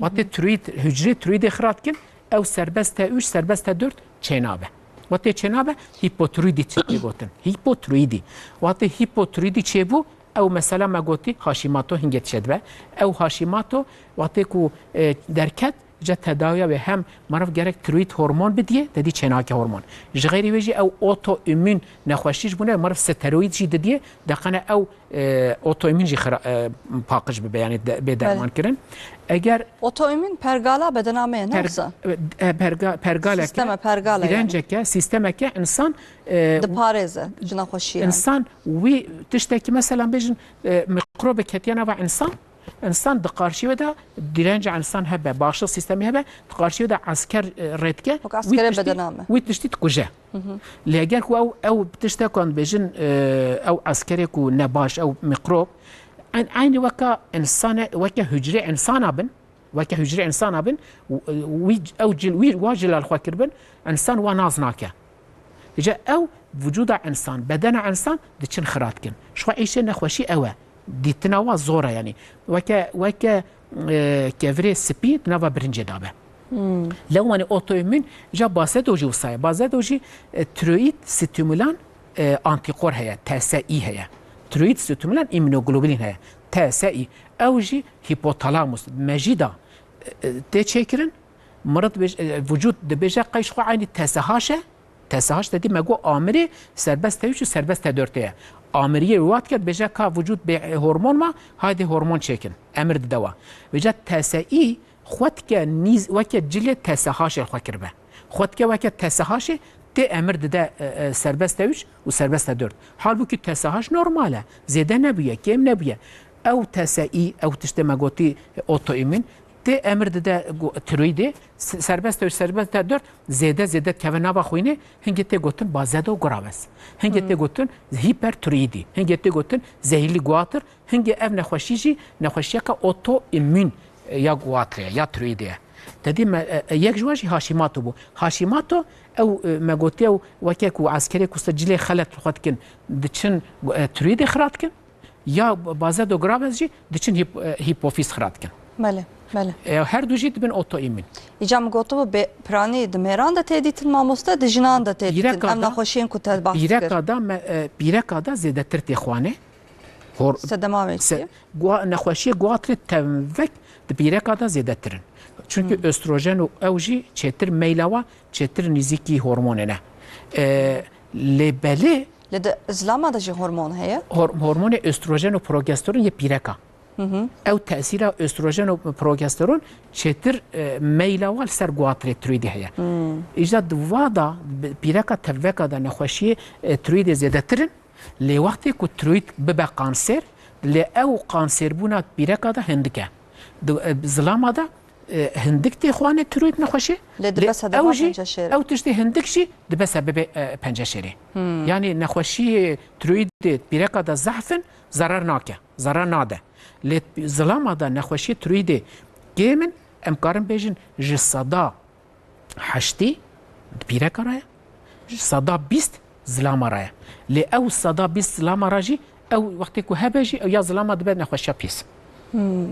Wextê tiroyîd, hücrê tiroyîdê xira dikin, ew serbest T üç, serbest T dört çênabe. Wextê çênabe, hipotiroyîdî tê gotin. Hipotiroyîdî. Wextê hipotiroyîdî çêbû, ew mesela me gotî Hashimoto hingê çêdibe. Ew Hashimoto wextê ku, e, derket, ca tedawiya wê hem meriv gerek tiroyîd hormon bidiyê, tedî çênake hormon. Ji xeyrî wê jî ew autoimmün nexweşî ji bo ne meriv steroîd jî didiyê, deqene ew, e, autoimmün jî xira-, e, paqij bibe, yani de-, bê derman kirin. Eger Autoimmün pergala bedena me ye, ne wisa? E, perga-, pergaleke, Sisteme pergala yani. Direnceke, sistemeke insan, e, Diparêze ji nexweşiyan. Insan wî tiştekî, mesela bêjin, e, mikrobek ketiye nava insan, insan di qarşî wê de direnca insan hebe, bağışık sistemî hebe, di qarşî wê de esker, e, rêdike, Wek wî eskerê tiştî, bedena me. Wî tiştî dikuje. Lê eger ku ew, ew tiştekan bêjin, e, ew eskerê ku nebaş, ew mikrob, eyn-, eynî weka insane, weke hücrê insana bin, weke hücrê insana bin, w-, wî, ew cil, wî, wa cilal xwe kiribin, insan wa nas nake. Îca ew vücuda insan, bedena insan diçin xira dikin. Ji xwe îşê nexweşî ew e. Dîtina wa zor e, yanî. Weke, weke, e, kevirê spî di nava birincê de be. Lew, wanî, autoimmün, ja Basedo jî wisa ye. Basedo jî, e, tiroid stimulan, e, antîkor heye, T S İ heye. Tiroîd stimulans, îmûnoglobulîn heye. T S İ. Ew jî hîpotalamus, mejî de, e, tê çêkirin. Mirid bêj-, e, vücûd dibêje qey ji xwe eynî T S H e. T S H te dî me got amirê serbest T üç û serbest T dört ye. Amiriyê wat ke dibêje ka vücûd bê, e, hormon ma, haydi hormon çêkin. Emir dide wa. Vêca T S İ xwe dike nîz weke cilê T S H ê xwe kiribe. Xwe dike weke T S H ê tê emir dide, e, e, serbest T üç û serbest T dört. Halbûkî T S H normal e. Zêde nebûye, kêm nebûye. Ew T S İ, ew tiştê me gotî, e, otoîmûn, tê emir dide gu-, tiroîdê, s-, serbest T üç, serbest T dört zêde, zêde dikeve nava xwînê, hingê tê gotin bazedo graves. Hingê tê gotin hipertiroîdî. Hingê tê gotin zehîrlî guatir. Hingê ev nexweşî jî nexweşiyeke otoîmûn, e, ya guatirê, ya tiroîdê ye. Te dî me, e, e, yek ji wan jî Hashimoto bû. Hashimoto, ew, e, me gotiye, ew weke ku eskerê ku se cilê xelet xwe dikin, diçin, e, tiroîdê xira dikin, ya bazedo graves jî diçin hîp-, e, hîpofîz xira dikin. Belê, belê. E, her du jî dibin otoîmûn. Îca min gotibû bê piranî di mêran de tê dîtin mamoste, di jinan de tê dîtin. Pîreka Em da, nexweşiyên ku te behs dikir. Pîreka da me, e, pîreka da zêdetir tê xwanê. Hor-, Sedema wê se-, çi ye? Gua-, nexweşiyê guatirê tevvek di pîreka de zêdetir in. Çünkü Hmm. östrojen û ew jî çêtir meyla wa, çêtir nîzîkî hormonê ne. E, lê belê Lê di zilama de jî hormon heye? Hor-, hormonê östrojen û progesteron yê pîreka. Hı hı. Ew tesîra östrojen û progesteron çêtir, e, meyla wa li ser guatirê tiroîdê heye. Hmm. Îca di va da, bi-, pîreka tevveka de nexweşiyê, e, tiroîdê zêdetir in. Lê wextê ku tiroîd bibe kanser, lê ew kanserbûna pîreka de hindik e. Di, e, zilama de, e, hindik tê xwanê tiroîd nexweşê, Lê dibe lê sebeba ew jî, penceşêrê. ew tiştê hindik jî dibe sebebê, e, penceşêrê. Hmm. Yanî nexweşiyê tiroîdê pîreka de zehf in, zerar nake, zerar nade. Lê zilama de nexweşiyê tiroîdê kêm in, em karin bêjin ji seda heştî di pîreka re ye, ji seda bîst zilama re ye. Lê ew seda bîst zilama re jî, ew wextê ku hebe jî, ew ya zilama dibe nexweşiya pîs. Hmm.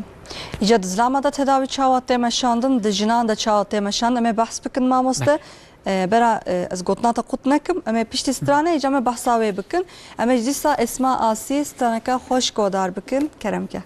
Îca di zilama de tedawî çawa tê meşandin, di jinan de çawa tê meşandin, em ê behs bikin mamoste. Belê. E, bera, e, ez gotina te qut nekim, em ê piştî stranê îca me behsa wê bikin. Em ê ji dîsa Esma Asî straneke xweş godar bikin. Kerem ke.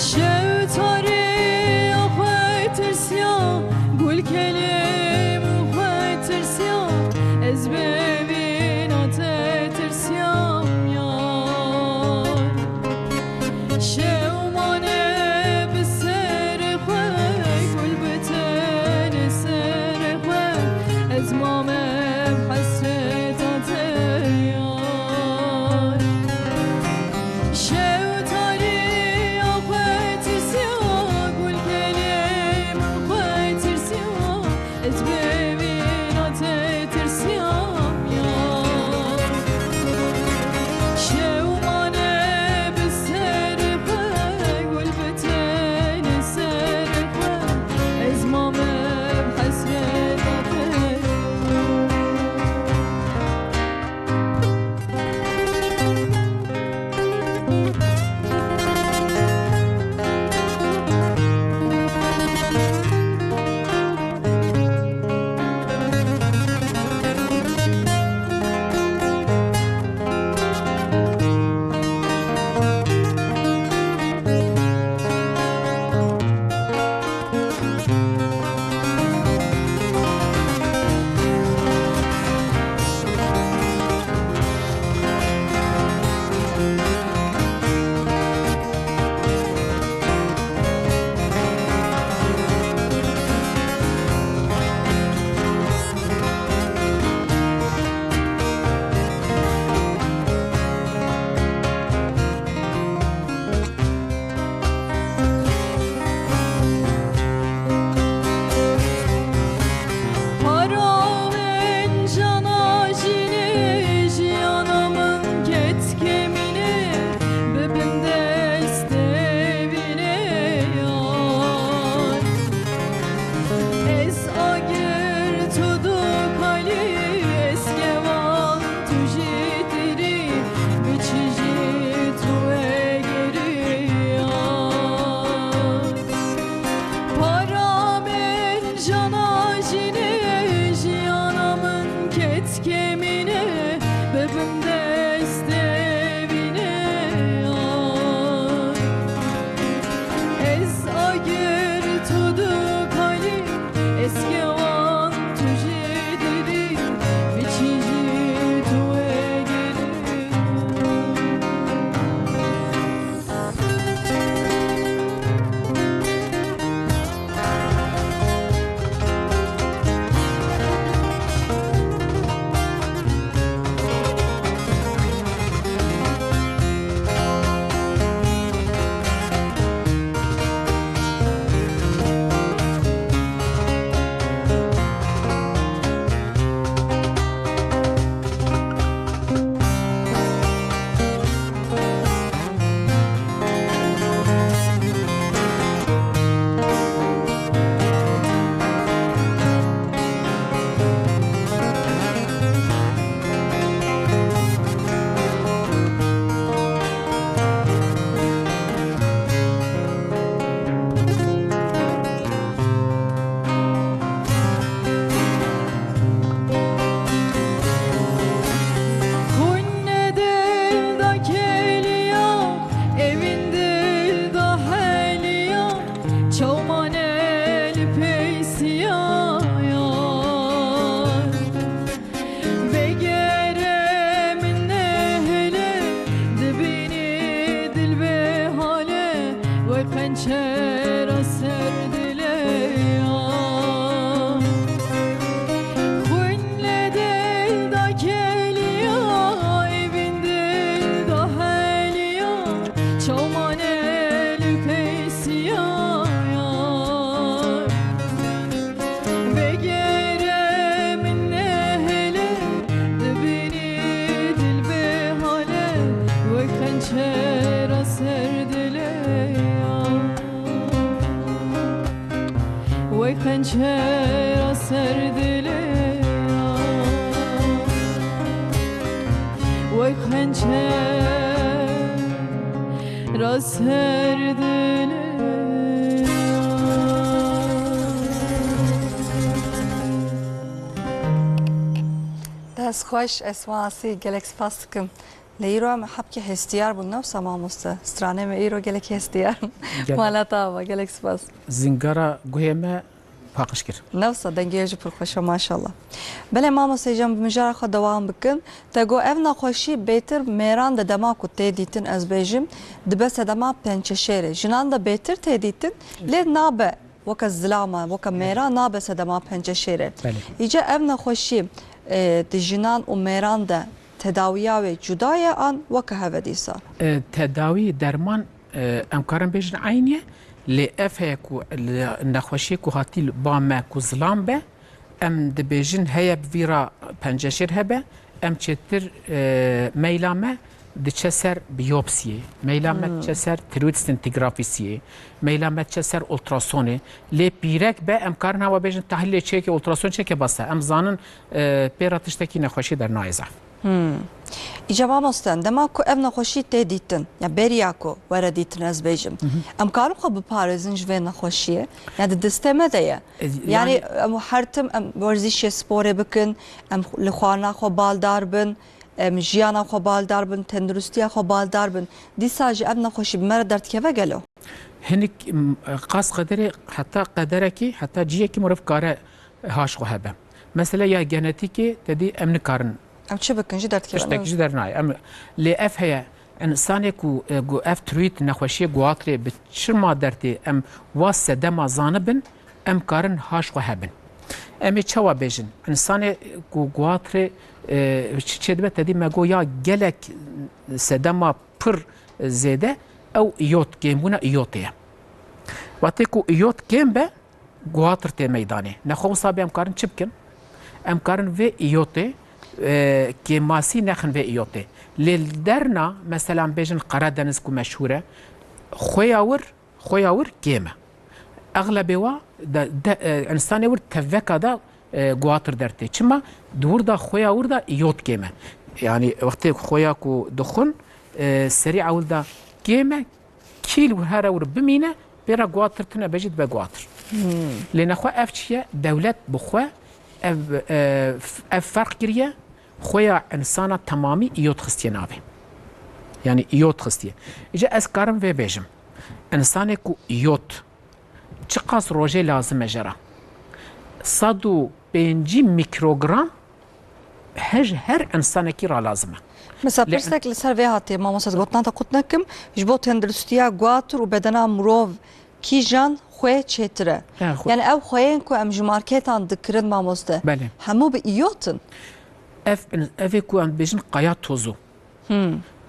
Şew tarîya xwe tirsiya, gul kelê min xwe tirsiya, ez bêvîna te tirsiyam yar. Şew mane bi serê xwe, gul bi tenê serê xwe, ez mame bi hesreta te yar. Şew tarîya xwe tirsiya, gul kelê min xwe tirsiya, ez bêvîna te tirsiyam yar. Şew mane bi serê xwe, gul bi tenê serê xwe, ez mame bi hesreta te. Cinê jiyana min ketkê mîne, bibim destê vînê ya. Ez agir tu dikalî, ez kewan tu jî dilî, biçî jî tu wegirî. Xwînê dil da kêliya, evîn dil da heliya, çaw mane li pey siyayan. Vegere min nehêle, dibînî dil vê hale, wek qençera ser dilê ya. Xwîn li dil da kêliya, evîn dil da heliya, çaw mane li pey siyayan. Vegere min nehêle, dibînî dil vê hale, wek qençera ser dilê ya. Wek qençera ser dilê ya. Wek qençera ser dilê ya. Dest xweş, Esma Asî, gelek spas dikim. Lê îro em hebkî hestiyar bûn, ne wisa mamoste? Stranê me îro gelekî hestiyar. Gelek. Mala te ava, gelek spas. Zingara guhê me paqij kir. Ne wisa, dengê jî pir xweş e, maşallah. Belê mamoste, îcar em bi mijara xwe dewam bikin. Te got ev nexweşî bêtir mêran de dema ku tê dîtin, ez bêjim, dibe sedema pençeşêrê. Jinan de bêtir tê dîtin, lê nabe weke zilama, weke mêra nabe sedema penceşêrê. Belê. Îca ev nexweşî, e, di jinan û mêran de tedawiya wê cuda ye an weke hev e dîsa? E, tedawî, derman, e, em karin bêjin eyn e, lê ev heye ku li nexweşiyê ku hatî li ba me ku zilam be, em dibêjin heye bi vî re penceşêr hebe, em çêtir, e, meyla me diçe ser biyopsiyê, meyla me Hmm. diçe ser tiroid scintigrafisiyê, meyla me diçe ser ultrasonê. Lê pîrek be, em karin hewa bêjin tehlîlê çêke, ultrason çêke bes e. Em zanin, e, pê re tiştekî nexweşî dernayê zehf. Hmm. Îca mamoste, dema ku ev nexweşî tê dîtin, ya beriya ku were dîtin ez bêjim, Hı hı. em karin xwe biparêzin ji vê nexweşiyê? Ya di destê me de ye. E, Yani, yani em her tim em werzîşê sporê bikin, em li xwarina xwe baldar bin, em jiyana xwe baldar bin, tenduristiya xwe baldar bin. Dîsa jî ev nexweşî bi me re derdikeve gelo? Hinik, m, qas qederê, heta qederekî, heta ciyekî mirov kare haş xwe hebe. Mesela ya genetîkê, te dî em nikarin Em çi bikin jî derdikeve, tiştek ne? Jî dernayê. Em, lê ev heye, însanê ku, e, ku ev tiroîd nexweşiyê guatrê bi çima dertê em wa sedema zanibin, em karin haş xwe hebin. Em ê çawa bêjin? Însanê ku guatrê, e, çi çêdibe, te dî me got ya gelek sedema pir zêde ew îyot, kêmbûna îyotê ye. Wextê ku îyot kêm be, guatr tê meydanê. Nexwe wisa bê em karin çi bikin? Em karin vê îyotê, e, kêmasî nexin vê îyotê. Lê li derna, mesela em bêjin Qeredeniz ku meşhûr e, xwêya wir, xwêya wir kêm e. Exlebê wa de, de, e, însanê wir teveka de, e, guatr dertê. Çima? Di wir de xwêya wir de îyot kêm e. Yani wextê xwêya ku dixwin, e, serî ewil de kêm e, kîl wir here wir bimîne, pê re guatr tune be jî dibe guatr. Lê nexwe ev çi ye? Dewlet bi xwe ev, e, f-, ev ferq kiriye, xweya insana temamî îyot xistiye navê. Yanî îyot xistiye. Îca ez karim vê bêjim. Însanê ku îyot çiqas rojê lazim e jê re? Sed û pêncî mikrogram her, her însanekî re lazim e. Mesela Lê pirsek li ser vê hatiye, mamoste, gotina te qut nekim, ji bo tenduristiya guhatir û bedena mirov kîjan xwê çêtir e? He, xwe- Yani ew xweyên ku em ji marketan dikirin, mamoste, Belê. hemû bi îyot in? Ev, ev ê ku em dibêjin qaya tozu.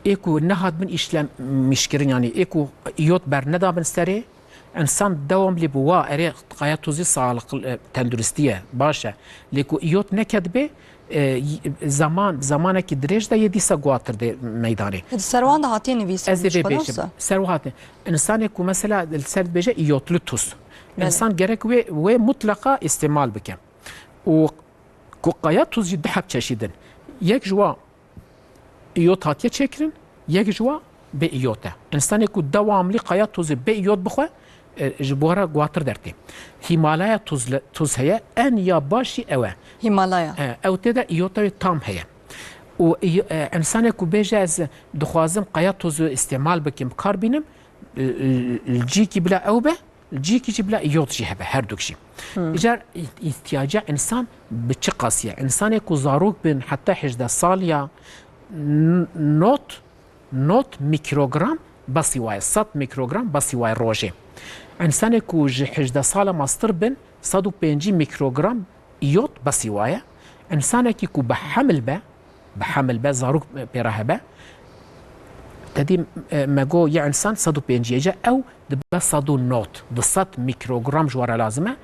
Ê ku nehatibin îşlemîşkirin, yani ê ku îyot bernedabin serê, însan dewam lê bi wa erê qaya tozî sağlıklı, e, tenduristiye, baş e. Lê ku îyot neketibê, e, y-, zaman, zamanekî dirêj de yê dîsa guhatir dê meydanê. Di serwan de hatiye nivîsîn, Ez ê vê bêjim. Ser wan hatiye. Însanê ku mesela li ser dibêje îyotlu tuz. Belê. Însan gerek wê, wê mutlaka îstîmal bike. Û ku qaya tuz jî du heb çeşîd in. Yek ji wa îyot hatiye çêkirin, yek ji wa bê îyot e. Însanê ku dewamlî qaya tozê bê îyot bixwe, e, ji bo re guhatir dertê. Himalaya tuz le-, tuz heye, en ya baş jî ew e. Himalaya. E, ew tê de îyota wê tam heye. Û î-, e, însanê ku bêje ez dixwazim qaya tozu îstîmal bikim, bi kar bînim, li, li, li cîkî bila ew be, li cîkî jî bila îyot jî hebe, her duk jî. Îcar î-, îhtiyaca însan bi çi qasî ye? Însanê ku zarok bin heta hejdeh sal ya n-, not, not mikrogram besî waye, sed mikrogram besî waye rojê. Însanê ku ji hejdeh sala mastir bin, sed û pêncî mikrogram îyot besî waye. Însanekî ku bi hemil be, bi hemil be, zarok pê re hebe, te dî, e, me got ya însan sed û pêncî ye, îca ew dibe sed û nod, du sed mikrogram ji we re lazim e.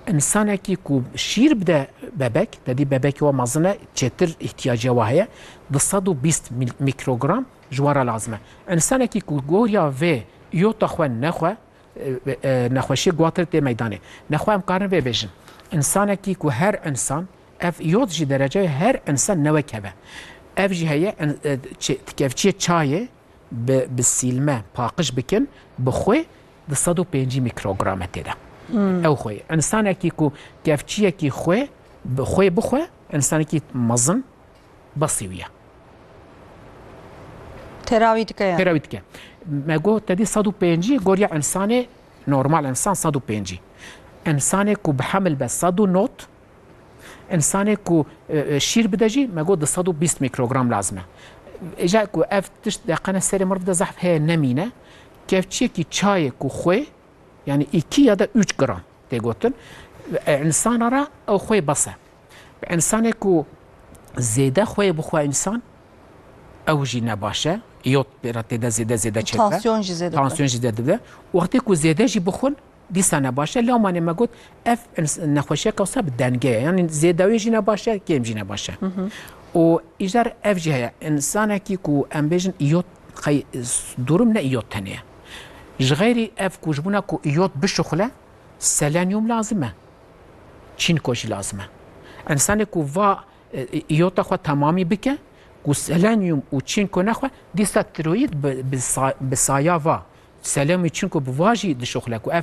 Însanekî ku şîr bide bebek, te dî bebekê we mezin e, çêtir îhtiyacê we heye, du sed û bîst mil-, mikrogram ji we re lazim e. Însanekî ku goriya vê îyota xwe nexwe, e, e, nexweşiyê guhatir tê meydanê. Nexwe em karin vê bêjin. Însanekî ku her însan, ev îyot jî dereceyê her însan ne wek hev e. Ev jî heye, en-, e, çi-, kevçiyê çayê bi, bi sîlme paqij bikin, bi xwê du sed û pêncî mikrogram e tê de. Ew xwê. Însanekî ku kevçiyekî xwê, bi xwê bixwe, însanekî mezin, besî wî ye. Têra wî dike yani. Têra wî dike. Me got te dî sed û pêncî, goriya însanê normal însan sed û pêncî. Însanê ku bi hemil be sed û nod, însanê ku, e, e, şîr bide jî me got du sed û bîst mikrogram lazim e. Îca ku ev tişt deqene serê mirov de zehf heye nemîne, kevçiyekî çayê ku xwê, yani iki ya da üç gram tê gotin, e, însana re ew xwê bes e. Bi însanê ku zêde xwê bixwe însan, ew jî ne baş e. Îyot pê re tê de zêde, zêde çêdibe. Tansiyon jî zêde dibe. Tansiyon jî zêde dibe. Wextê ku zêde jî bixwin, dîsa ne baş e. Lewma me got, ev ins-, nexweşiyeke wisa bi denge ye. Yani zêde wê jî ne baş e, kêm jî ne baş e. Û îcar ev jî heye. Însanekî ku em bêjin îyot qey-, durum ne îyot tenê ye. Ji xeyrî ev ku ji bona ku îyot bişuxile, selenyum lazim e. Çînko jî lazim e. Însanê ku va, e, e, îyota xwe temamî bike, ku selenyum û çînko nexwe, dîsa tiroyîd bi, bi sa-, bi saya va. Selenyum û çînko bi va jî dişuxile ku ev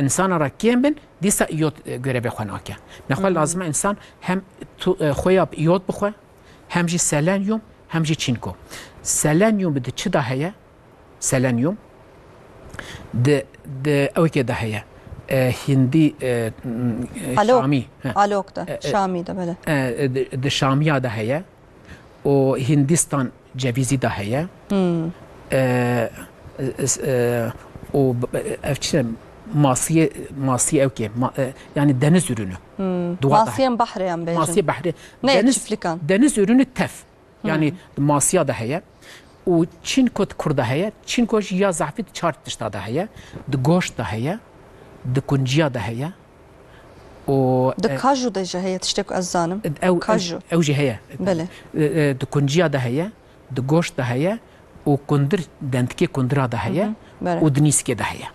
însana re kêm bin, dîsa îyot, e, görevê xwe nake. Nexwe lazim e însan hem tu-, e, xweya bi îyot bixwe, hem jî selenyum, hem jî çînko. Selenyum di çi de heye? Selenyum di, di ewkê de heye. E, Hindî, e, m, e, Alok. Şamî. He. Alok de, E, e, Şamî de, belê. E, di, di Şamiya de heye. Û Hindistan cevîzî de heye. E, e, e, û b-, ev çi ne? Masiyê, masiyê ewkê. Ma-, e, yani deniz ürünü. Dua da Masiyên behrê em bêjin. Masiyê behrê. Ne Deniz, çiftlikan. Deniz ürünü tev. Yani di masiya de heye. Û çînko di kur de heye. Çînko jî ya zehfî di çar tişta de heye. Di goşt de heye. Di kunciya de heye. Û, Di e, kaju de jî heye tiştek ku ez zanim. Ew, Kaju. Ew jî heye. Belê. E, e, di kunciya de heye. Di goşt de heye. Û kundir, dentikê kundira de heye. Belê. Û di nîskê de heye.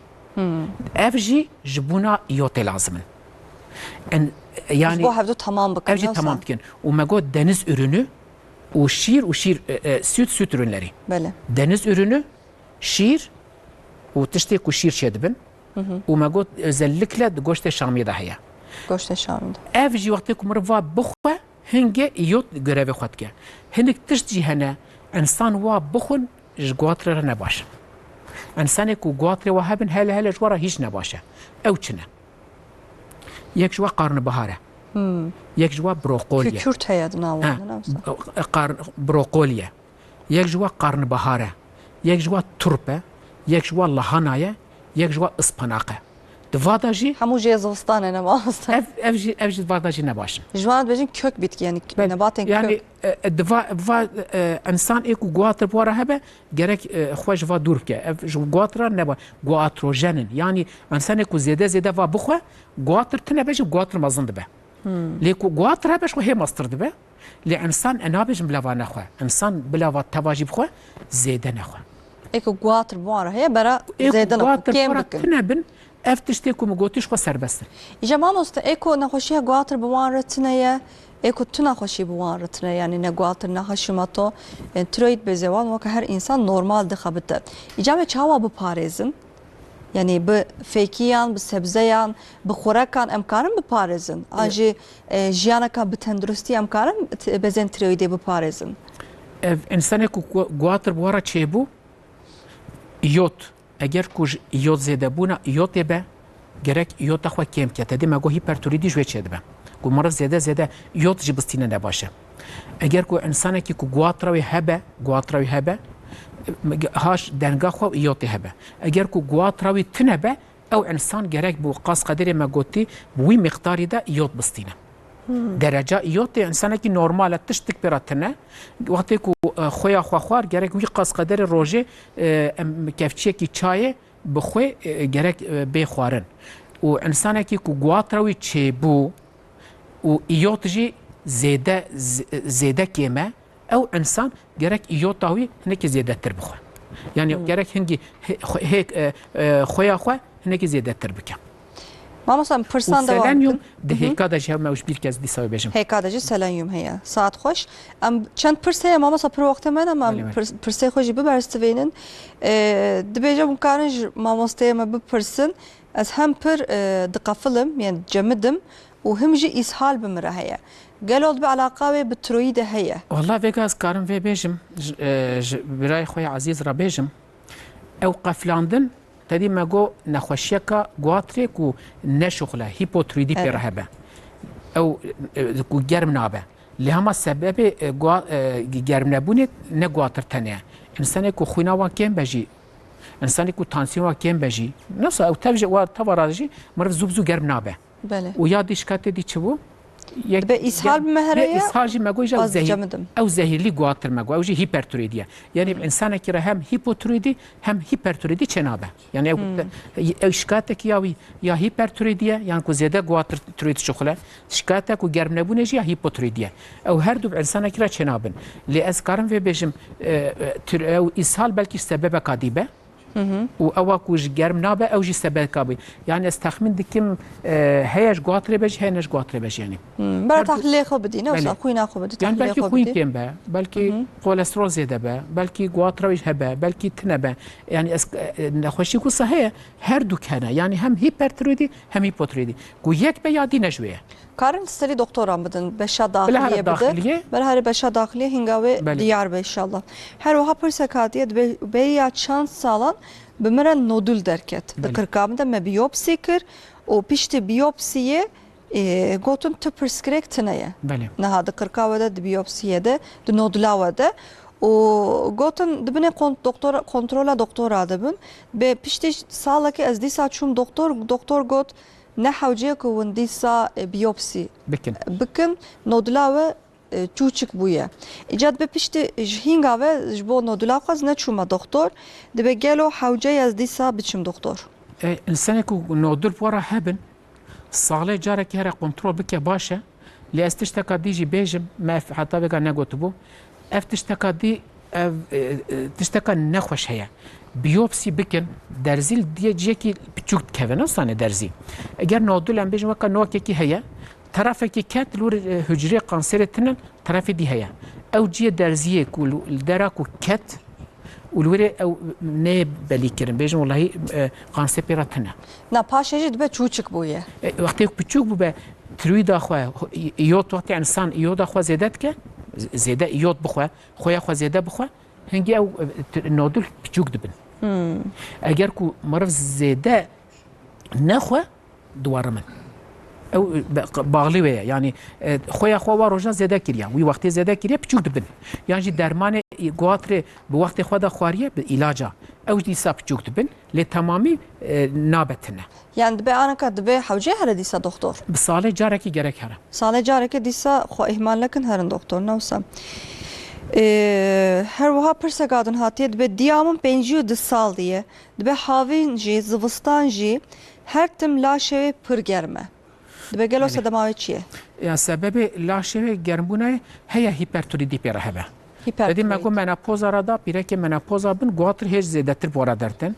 Ev jî ji bona îyotê lazim in. En, yani, Ji bo hevdu tamam bikin, Ev jî yoksa? Tamam dikin. Û me got deniz ürünü û şîr û şîr, e, e, süt, süt ürünleri. Belê. Deniz ürünü, şîr û tiştê ku şîr çêdibin. Û me got, özellikle di goştê şamiyê de heye. Goştê şamî de. Ev jî wextê ku miriv va bixwe, hingê îyot görevê xwe dike. Hinek tişt jî hene, insan wa bixwin ji guatrê re ne baş e. Însanê ku guatrê wa hebin, hele hele ji wa re hîç ne baş e. Ew çi ne? Yek ji wa qarnibihar e. Yek ji wa brokolî ye. Kükürt heye di nav wan de, ne wisa? Qar-, brokolî ye. Yek ji wa qarnibihar e. Yek ji wa turp e. Yek ji wa lahana ye. Yek ji wa ispanaq e. Di va de jî hemû jê zivistan e, ne mamoste? Ev, ev jî, ev jî di va de jî ne baş in. Ji wan dibêjin kök bitki, yani nebatên kök. Belê. Yani, e, e, di va, va, e, însan ê ku guatir bi wa re hebe, gerek, e, xwe ji va dûr bike. Ev ji guatir re ne ba-, guatrojen in. Yani însanê ku zêde zêde va bixwe, guatir tune be jî guatir mezin dibe. Lê ku guatir hebe ji xwe hê mestir dibe. Lê însan, e, nabêjim bila va nexwe. Însan bila va teva jî bixwe, zêde nexwe. Ê ku guatir bi wan re heye, bera zêde nexwe, kêm bikin. Ê ku guatir bi wan re tune bin, ev tiştê ku min gotî ji xwe serbest in. Îja mamoste, ê ku nexweşiya guatir bi wan re tune ye, ê ku tu nexweşî bi wan re tune, yani ne guatir ne Hashimoto, e, tiroid bêze wan, weke her însan normal dixebite. Îca me çawa biparêzin? Yani bi fêkiyan, bi sebzeyan, bi xurekan em karin biparêzin? An jî, e, jiyaneka bi tenduristî em karin t-, bezên tiroîdê biparêzin? Ev însanê ku gu-, guatir bi we re çêbû, îyot. Eger ku ji îyot zêdebûna îyotê be, gerek îyota xwe kêm bike. Te dî me got hîpertiroîdî ji wê çêdibe. Ku meriv zêde zêde îyot jî bistîne ne baş e. Eger ku însanekî ku guatra wî hebe, guatra wî hebe, haş denga xwe û îyotê hebe. Eger ku guatra wî tune be, ew însan gerek bi qas qederê me gotî, bi wî miqdarî de îyot bistîne. Dereca îyotê însanekî normal e, tiştik pê re tune. Wextê ku, e, xweya xwe xwar, gerek wî qas qederê rojê, e, em kevçiyekî çayê bi xwe, e, gerek, e, bê xwarin. Û însanekî ku guatra wî çêbû û îyot jî zêde, z-, zêde kêm e, ew însan gerek îyota wî hinekî zêdetir bixwe. Yani gerek hingî hê-, xwe-, hê-, e, e, xweya xwe hinekî zêdetir bike. Mamosta, em pirsan dewam bikin. Û selenyum di hêka de jî hebe, me ji bîr kes dîsa wê bêjim. Hêka de jî selenyum heye. Saet xweş. Em çend pirs heye, mamosta, pir wextê me ne, em pirs-, pirsê xwe jî bibersivînin. E, dibêje hûn karin ji mamosteyê me bipirsin. Ez hem pir, e, diqefilim, yani cemidim û him jî îshal bi min re heye. Gelo dibe eleqa wê bi tiroyî de heye? Walla vêga ez karim vê bêjim, ji, e, ji birayê xwe ya ezîz re bêjim. Ew qeflandin, te dî me got nexweşiyeka guatrê ku neşuxle, hipotiroîdî pê re hebe. Ew, e, ku germ nabe. Lê hema sebebê, e, gua-, e, germnebûnê ne guatir tenê ye. Însanê ku xwîna wan kêm be jî, însanê ku tansiyon wan kêm be jî, nasa ew tev jî, wa teva re jî meriv zû bi zû germ nabe. Belê. Û ya dî şikayetê dî çi bû? Yek, dibe îshal bi me here ye, îshal jî me got, ew zehî-, ew zehîrlî guatir me got, ew jî hipertiroîdî ye. Yani însanekî re hem hipotiroîdî hem hipertiroîdî çênabe. Yani ew, ew şikayetekî ya wî ya hipertiroîdî ye, yan ku zêde guatir tiroîd şixule, şikayete ku germnebûnê jî ya hipotiroîdî ye. Ew her du bi însanekî re çênabin. Lê ez karim vê bêjim, e, e, tir-, ew îshal belkî sebebeka dî be. Û ewa ku ji germ nabe, ew jî sebeka bî. Yani ez texmîn dikim, e, heye ji guatirê be jî, heye ne ji guatirê be jî yani. Hmm, bera tahlîlê xwe bidî, ne wisa xwîna xwe bidî, tahlîlê xwe bidî. Yani belkî xwîn kêm be, belkî kolesterol zêde be, belkî guatra wî hebe, belkî tine be. Yani ez, e, e, nexweşî ku wisa heye, her du hene. Yani hem hipertiroîdî hem hipotiroîdî. Ku yek be ya dî ne ji wê ye. Karin serî doktoran bidin, beşa daxiliyê bidin. Bilahare daxiliyê. Belahare beşa daxiliyê hinga wê diyar be inşallah. Her wiha pirsek hatiye, dibe beriya çend salan bi min re nodul derket. Di kirka min de me biyopsî kir û piştî biyopsiyê, e, gotin tu pirsgirêk tine ye. Belê. Niha di kirka we de, di biyopsiyê de, di nodula we de. Û gotin dibinê kon-, doktora, kontrola doktora dibin. Bi piştî salekê ez dîsa çûm doktor, doktor got, ne hewce ye ku hûn dîsa, e, biyopsî bikin. Bikin, nodula we, e, çûçik bûye. Îca dibe piştî ji hînga ve ji bo nodula xwe ez neçûme doktor. Dibe gelo hewce ye ez dîsa biçim doktor? E, însanê ku nodul bi we re hebin, salê carekê here kontrol bike baş e. Lê ez tişteka dî jî bêjim, me ev heta vêga negotibû. Ev tişteka dî, ev, e, e, tişteka nexweş heye. Biyopsî bikin, derzî li diye ciyekî piçûk dikeve, ne wisa ne derzî. Eger nodul em bêjin weka nokekî heye, terefekî ket li wir, e, hucrê kanserê tune, terefê dî heye. Ew ciyê derziyê ku li, li dera ku ket, Û li wê rê ew neyê belî kirin. Bêjin welahî, e, kansê pê re tune. Na paşê jî dibe çûçik bûye. E, wextê ku piçûk bûbe, tiroîda xwe, ho-, î-, îyot, wextê însan îyoda xwe zêde dike, z-, zêde îyot bixwe, xweya xwe zêde bixwe, hingî ew, e, t-, nodul piçûk dibin. Hmm. Eger ku meriv zêde nexwe, diwarimin. Ew, e, be-, baxlî wê ye. Yanî, e, xweya xwe wa roja zêde kiriye. Wî wextê zêde kiriye, piçûk dibin. Yan jî dermanê guatrê bi wextê xwe de xwariye, bi îlaca. Ew dîsa piçûk dibin. Lê temamî, e, nabe tune. Yani dibe anaka dibe hewcê here dîsa doktor? Bi salê carekî gerek here. Salê carekê dîsa xwe îhmal nekin herin doktor, ne wisa. E, her wiha pirseka din hatiye, dibe diya min pêncî û du sal diye. Dibe havîn jî, zivistan jî her tim laşê wê pir germ e. Dibe gelo Belê. sedema wê çi ye? Ya sebebê laşê wê germbûna ye, heye hipertiroîdî pê re hebe. Hipertiroîd. Edî me got menopoza re da, pîrekê menopoza bin, guatir hêj zêdetir bi we re dertin.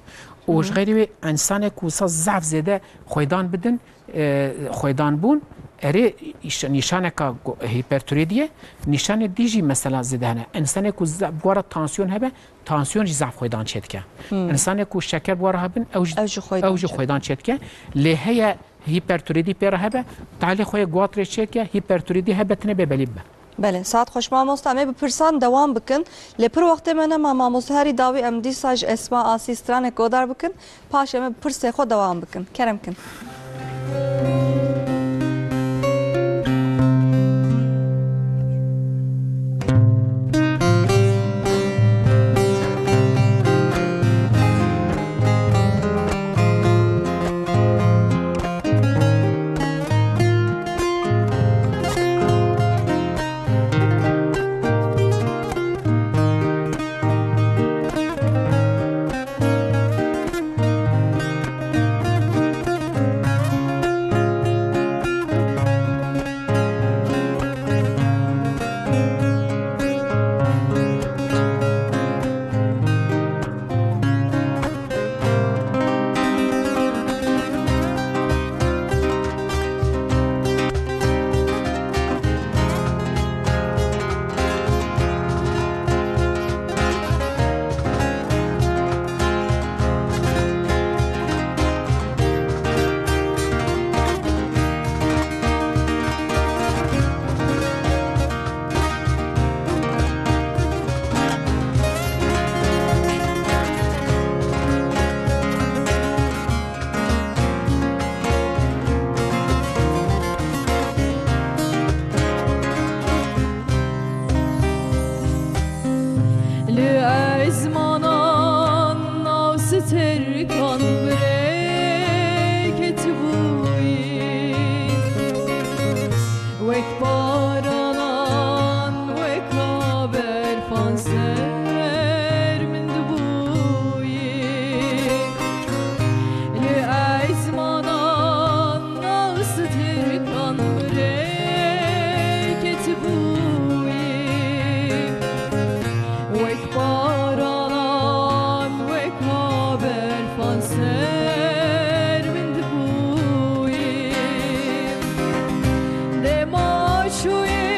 Û ji Hı. xeyrî wê însanê ku wisa zaf zêde xweydan bidin, e, xweydan bûn, erê îş-, nîşaneka go-, hipertiroîdî ye, nîşanê dî jî mesela zêde hene. Însanê ku zaf, bi we re tansiyon hebe, tansiyon jî zaf xweydan çêdike. Hmm. Însanê ku şeker bi we re hebin, ew jî, Ew jî xweydan ew jî çêdike. xweydan çêdike. Lê heye hipertiroîdî pê re hebe, talê xwe yê guatrê çêdike, hipertiroîdî hebe tine bê belî bibe. Belê, saet xweş mamosta, em ê bi pirsan dewam bikin. Lê pir wextê me nema mamosta, herî dawî em dîsa ji Esma Asî stranek godar bikin. Paşê me bi pirsê xwe dewam bikin. Kerem kin. Li ezmanan nav stêrkan bi rê ketibûyî. Wek baranan, weka berfan ser min dibûyî. Li ezmanan nav stêrkan bi rê ketibûyî. Wek baranan, weka berfan ser min dibûyî. Dema çûyî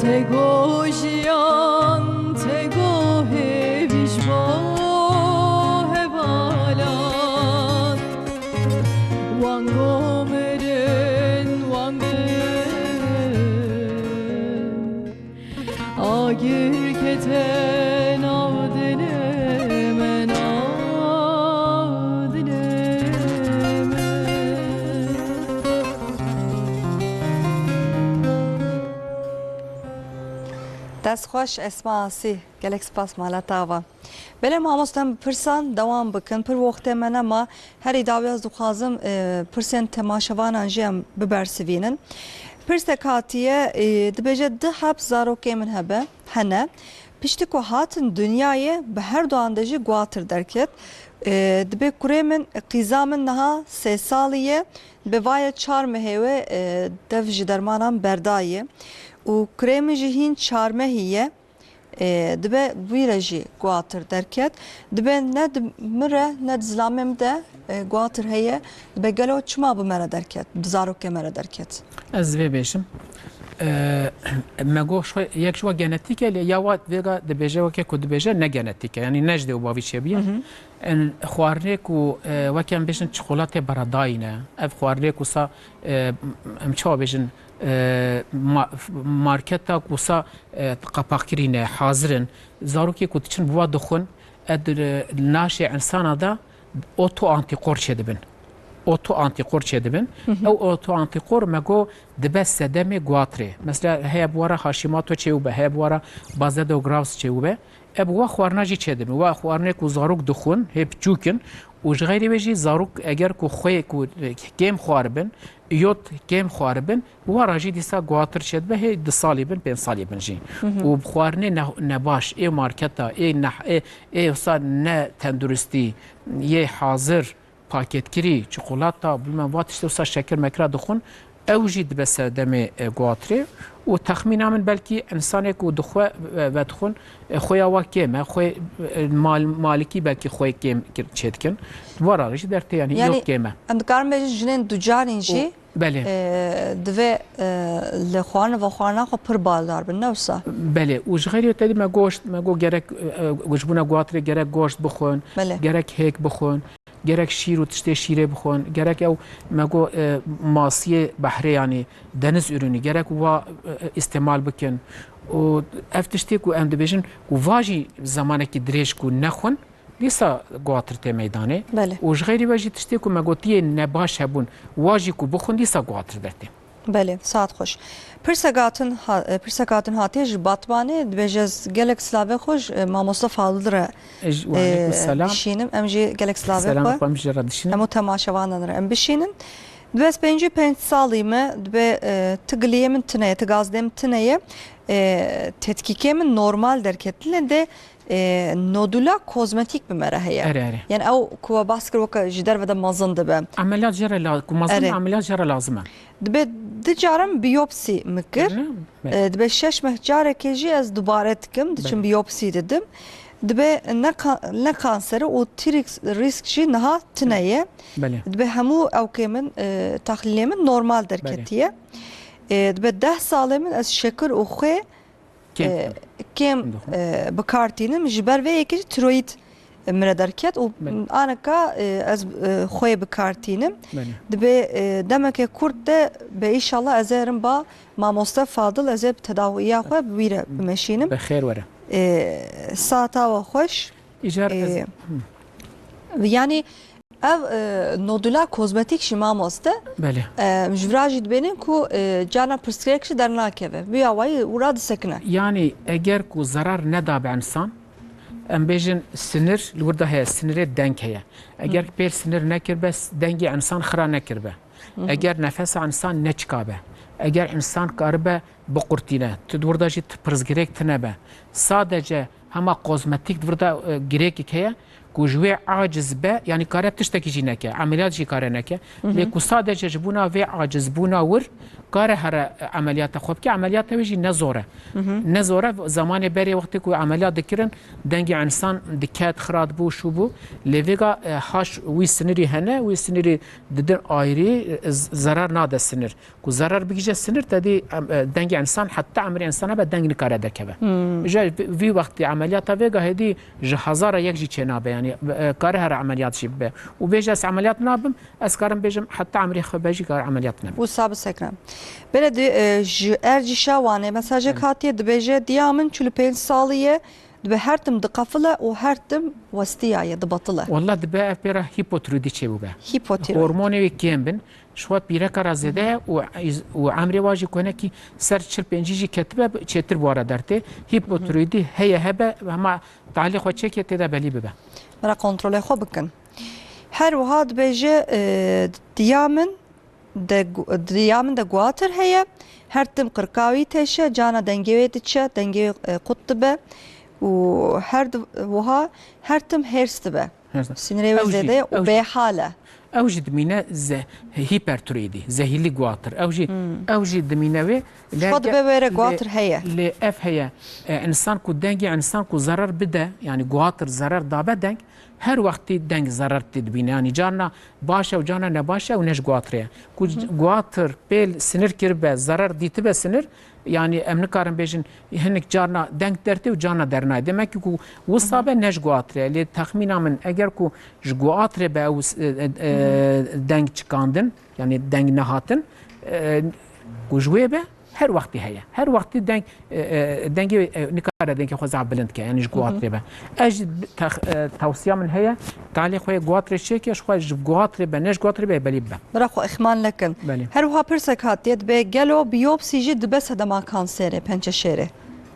Tego jiyan, tego hêvî ji bo hevalan. Wan go mirin, wan go mirin. Agir kete nav dilê me, nav dilê me. Dest xweş Esma Asî. Gelek spas mala te ava. Belê mamoste, em bi pirsan dewam bikin. Pir wextê me nema. Herî dawî ez dixwazim, e, pirsên temaşevanan jî em bibersivînin. Pirsek hatiye, e, dibêje, du heb zarokê min hebe, hene. Piştî ku hatin dinyayê, bi herduan de jî guatir derket. E, dibê kurê min, qîza min niha sê salî ye. Bi vayê çar mehê wê, e, dev ji dermanan berdaye. Û kurê min jî hîn çar mehî ye. E, dibe wî re jî guatir derket. Dibe ne di min re ne di zilamê min de, e, guatir heye. Dibe gelo çima bi me re derket, bi zarokê me re derket? Ez vê bêjim. E, me got, şo-, yek ji wa genetîk e, lê ya wa vêga dibêje, weke ku dibêje ne genetîk e. Yanî ne ji dê û bavî çêbûye. Hı hı. En xwarinê ku, e, weke em bêjin çikolatê beredayî ne. Ev xwarinê ku sa, e, em çawa bêjin, e, ma-, marketa ku sa, e, qapaqkirî ne, hazir in. Zarokê ku diçin bi wa dixwin, e, di, naşê insana de otoantîkor çêdibin. Otoantîkor çêdibin. Hı hı. Ew otoantîkor me got dibe sedemê guatirê. Mesela heye bi wara Hashimoto çêbûbe, heye bi wara Basedow Graves çêbûbe. E, bi wa xwarina jî çêdibin. Wa xwarinê ku zarok dixwin, hê biçûk in û ji xeyrê wê jî zarok eger ku xwê ku kêm xwaribin, yod kêm xwaribin, wa ra jî dîsa guatir çêdibe, hê du salî bin, pênc salî bin jî. Hı hı. Û bi xwarinê ne-, nebaş, ê marketa, ê neh-, ê, ê wisa ne tenduristî, yê hazir, paketkirî, çikolata, bilmem va tiştê wisa şekir mekira dixwin, ew jî dibe serdemê, e, guatirê. Û texmîna min belkî insanê ku dixwe, e, vedixwin, e, xwe ya wa kêm e, xwe, e, mal-, malikî belkî xwe kêm kir-, çêdikin. Wara jî dertê, yanî, yanî, yok kêm e. Em dikarin bêjin jinên ducarîn jî, û, belê, e, divê, e, li xwarin ve xwarina xwe pir baldar bin, ne wisa? Belê, û ji xeyrê te dî me goşt, me got gerek, e, e, ji bona guatirê gerek goşt bixwin, belê, gerek hêk bixwin. Gerek şîr û tiştê şîrê bixwin, gerek ew me got, e, masiyê behrê, yanî deniz ürünü, gerek wa, e, e, îstemal bikin. Û ev tiştê ku em dibêjin ku va jî zemanekî dirêj ku nexwin, dîsa guatir tê meydanê. Belê. Û ji xeyrî ve jî tiştê ku me gotiye nebaş hebûn, wa jî ku bixwin, dîsa guatir dertê. Belê, saet xweş. Pirsek hatin ha-, e, pirsek hatin hatiye ji Batmanê, dibêje, ez gelek silavê xwe ji, e, mamoste Fadil re, e, dişînim. Em jî gelek silavê xwe hemû temaşevanan re em bişînin. Dibe ez pêncî û pênc salî me, dibe, e, ti giliyê min tune ye, ti gazdê min tune ye. E, tetkîkê min normal derketine de, e, nodula kozmetîk bi me re heye. Erê, erê. Yani ew ku we behs kir weke ji derve de mezin dibe. Emeliyat jê re la-, ku mezin, erê, emeliyat jê re lazim e. Dibe du caran biyopsî min kir. Hı hı. E, dibe şeş meh carekê jî ez dubare dikim, diçim, belê, biyopsî didim. Dibe ne ka-, ne kanseri û T-rex risk jî niha tune ye. Belê. Dibe hemû ewkê min, e, tahlîlê min normal, belê, derketiye. E, dibe deh salê min ez şekir û xwê kêm, e, kêm, e, bi kar tînim. Ji ber vê yekê jî tiroyîd, e, min re derket û, belê, aneka, e, ez, e, xwê bi kar tînim. Belê. Dibe, e, demeke kurt de be, înşallah ez ê herim ba mamoste Fadil, ez ê bi tedawiya xwe bi wî re bimeşînim. Bi xêr were. E, saeta we xweş. Îcar ez, e, hı. Yani, ev, e, nodula kozmetîk jî mamoste. Belê. E, ji vira jî dibênin ku, e, carna pirsgirêk jî dernakeve. Bi awayî û ra disekine. Yani eger ku zerar nedabe insan, em bêjin sinir, li wir de heye, sinirê deng heye. Eger, hı, pêr sinir nekirbe, dengê insan xira nekirbe. Hı hı. Eger nefesa insan neçikabe, eger insan karibe biqurtîne, tu di wir de jî tu pirsgirêk tune be. Sadece hema kozmetîk di vir de, e, girêkek heye, ku ji wê aciz be, yanî kare tiştekî jî neke, emeliyat jî kare neke. Lê ku sadece ji bona vê acizbûna wir kare here emeliyata xwe bike, emeliyata wê jî ne zor e. Ne zor e, zemanê berê wextê ku emeliyat dikirin, dengê însan diket, xirat bû, şû bû. Lê vêga, e, haş wî sinirî hene, wî sinirî didin ayrî, e, z-, zerar nade sinir. Ku zerar bigije sinir, te dî, em, e, dengê însan, heta emrê însan hebe deng nikare derkeve. Ji vî wextî emeliyata vêga hêdî ji hezara yek jî çênabe. Yanî, e, kare here emeliyat jî bibe. Û bêje ez emeliyat nabim, ez karim bêjim heta emrê xwe be jî kare emeliyat nebe. Wisa bisekine. Belê di, e, ji Ercîşa Wanê mesajek hatiye, dibêje, diya min çil û pênc salî ye, dibe her tim diqefile û her tim westiyaye, dibatile. Wallah dibe ev pê re hipotiroîdî çêbûbe. Hipotiroîd. Hormonê wê kêm bin. Ji xwe pîreka re zêde ye û, û emrê wa jî ku hinekî ser çil pêncî jî ketibe, çêtir bi wa re dertê. Hipotiroîdî heye hebe, hema talî xwe çêke tê de belî bibe. Mira kontrolê xwe bikin. Her wiha dibêje, e, diya min de gu-, diya min de guatir heye, her tim qirka wî têşe, cana dengê wê diçe, dengê wê, e, qut dibe û her di-, wiha her tim hêrs dibe. Her tim. Sinirê wê zêde ye û bêhal e. Ew jî dimîne ze-, hipertiroîdî, zehîrlî guatir. Ew jî, ew jî dimîne wê. Lê dibe wê re guatir heye. Lê ev heye. E, însan ku dengê însan ku zerar bide, yanî guatir zerar dabe deng, her wextî deng zerar tê dibîne. Yanî carna baş e û carna ne baş e û ne ji guatirê ye. Ku guatir pêl sinir kiribe, zerar dîtibe sinir, yanî em nikarin bêjin hinek carna deng dertê û carna dernayê. Demek ki ku wisa be ne ji guatirê ye. Lê texmîna min eger ku ji guatirê be ew, e, e, e, deng çikandin, yanî deng nehatin, e, ku ji wê be, her wextî heye. Her wextî deng, e, e, dengê, e, nikare dengê xwe zaf bilind ke, yanî ji guatirê be. Ez jî tex-, e, tewsiya min heye, talê xwe yê guatirê çêke, ji xwe ji guatirê be, ne ji guatirê be, belî bibe. Bira xwe îhmal nekin. Belê. Her wiha pirsek hatiye, dibe gelo biyopsî jî dibe sedema kanserê, penceşêrê?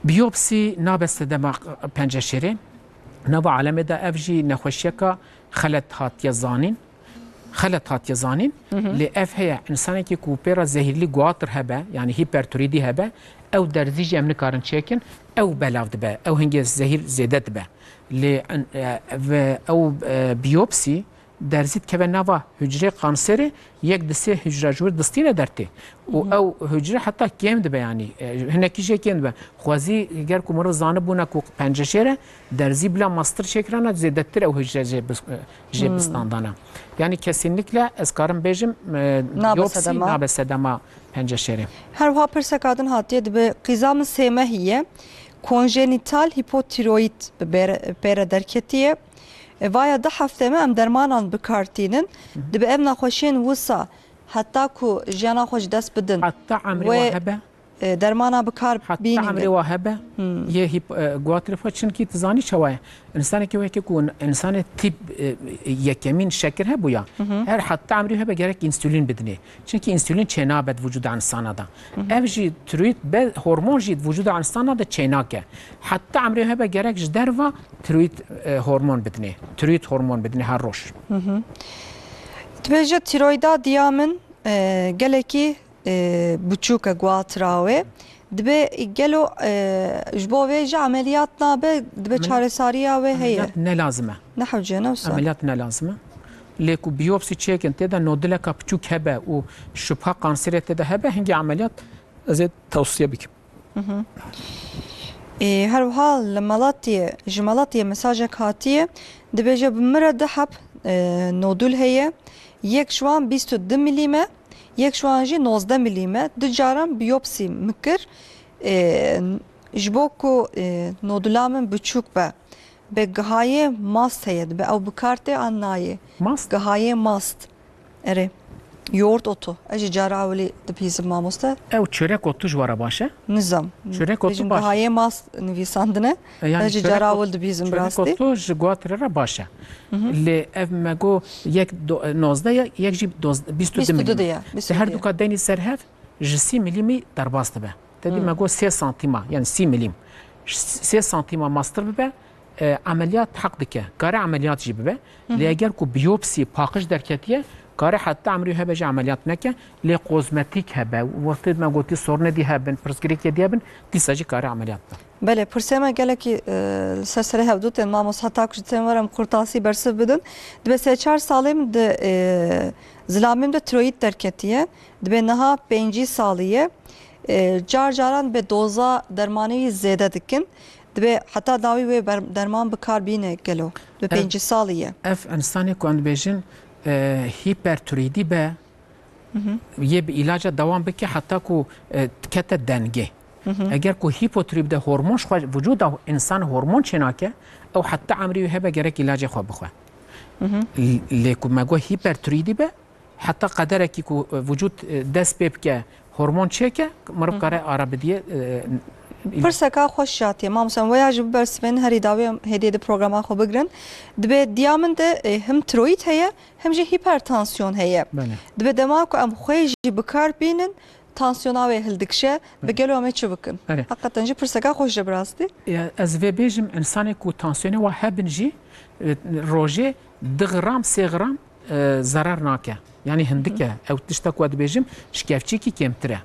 Biyopsî nabe sedema penceşêrê. Nava alemê de ev jî nexweşiyeka xelet hatiye zanîn. Xelet hatiye zanîn. Lê ev heye, însanekî ku pê re zehîrlî guatir hebe, yanî hipertiroîdî hebe, ew derzî jî em nikarin çêkin, ew belav dibe, ew hingê zehîr zêde dibe. Lê en-, e, ve ew, e, biyopsî derzî dikeve nava hucrê kanserê, yek di sê hucre ji wir distîne dertê. Û ew hucre heta kêm dibe, yanî, e, hinekî jê kêm dibe. Xwezî ger ku mirov zanibûna ku penceşêr e, derzî bila mastir çêkirana, zêdetir ew hucre jê bis-, e, jê bistandana. Yanî kesinlikle ez karim bêjim, e, biyopsî nabe sedema penceşêrê. Her wiha pirseka din hatiye, dibe qîza min sê mehî ye. Konjenital hipotiroîd bi bêre-, pê re derketiye. E, vaya du hefte me em dermanan bi kar tînin. Dibe ev nexweşiyên wisa heta ku jiyana xwe ji dest bidin. Heta emrê wa hebe? E, dermana bi kar bînin. Heta emrê wa hebe? Yê hîp-, e, guatirê xwe, çimkî tu zanî çawa ye? Însanekî weke ku însanê tîp, e, yekemîn şekir hebûya, her heta emrê hebe gerek însulîn bidinê. Çimkî însulîn çênabe di vücuda însana de. Ev jî tiroîd be, hormon jî di vücuda însana de çênake. Heta emrê hebe gerek ji derva tiroîd, e, hormon bidinê. Tiroîd hormon bidinê her roj. Dibêje tiroîda diya min, e, gelekî, e, biçûk e guatira wê. Dibe gelo, e, ji bo vê jî emeliyat nabe, dibe çareseriya wê heye? Emeliyat ne lazim e. Ne hewce ne wisa. Emeliyat ne lazim e. Lê ku biyopsî çêkin, tê de noduleka biçûk hebe û şubha kanserê tê de hebe, hingê emeliyat ez ê tewsiye bikim. Ê, her wiha li Malatiyê, ji Malatiyê mesajek hatiye, dibêje bi min re du heb, e, nodul heye. Yek ji wan bîst û du milîm e, yek ji wan jî nozdeh milîm e. Du caran biyopsî min kir. E, ji bo ku, e, nodula min biçûk be, be gihayê mast heye, dibe ew bi kar tê an nayê? Mast? Gihayê mast. Erê. Yoğurt otu. Ez jî cara ewilî dibihîzim, mamoste. Ew çörek otu ji we re baş e? Nizam. Çörek otu baş e. Bêjin gihayê mast nivîsandine. E, yanî ez jî cara ewil dibihîzim bi rastî. Çörek otu ji guatirê re baş e. Lê ev me got yek do-, nozdeh ye, yek jî doz-, bîst û du milîm e. Bîst û du ye. Di her du ka denî ser hev ji sî milîmî derbas dibe. Te dî me got sê santîma, yanî sî milîm. Sê santîma mastir bibe, e, emeliyat heq dike. Kare emeliyat jî bibe. Lê eger ku biyopsî paqij derketiye, Kare heta emrî hebe jî emeliyat neke, lê kozmetîk hebe, wextê me gotî sorunê dî hebin, pirsgirêkê dî hebin, dîsa jî kare emeliyat be. Belê, pirsê me gelekî, e, li ser serê hevdû tên, mamosta, heta ku ji tên werim qurtasî bersiv bidin. Dibe sê çar salê min di, e, zilamê min de tiroyîd derketiye. Dibe niha pêncî salî ye. E, car caran dibe doza dermanê wî zêde dikin. Dibe heta dawî wê ber-, derman bi kar bîne gelo. Dibe Ev, pêncî salî ye. Ev însanê ku em dibêjin, e, hîpertiroyîdî be, yê bi îlaca dewam bike heta ku, e, dikete dengê. Eger ku hîpotiroyîdî be hormon ji xwe, vücuda însan hormon çênake, ew heta emrî wî hebe gerek îlacê xwe bixwe. L-, lê ku me got hîpertiroyîdî be, heta qederekî ku, e, vücud, e, dest pê bike, hormon çêke, meriv kare ara bidiye, e, îl- Pirseka xweş jatiye. Mamosta, em weya jî bibersivên herî dawî em hêdî di programa xwe bigirin. Dibe diya min de, e, him tiroyîd heye, hem jî hîpertansiyon heye. Belê. Dibe dema ku em xwe jî bi kar bînin, tansiyona wê hildikşe, bi Belê. Gelo em ê çi bikin? Belê. Heqeten jî pirseka xweş e bi rastî. Ya, ez vê bêjim, însanê ku tansiyonê wa hebin jî, e, rojê du gram, sê gram, e, zerar nake. Yanî hindik e. Ew tişta ku ez dibêjim, ji kevçiyekî kêmtir e.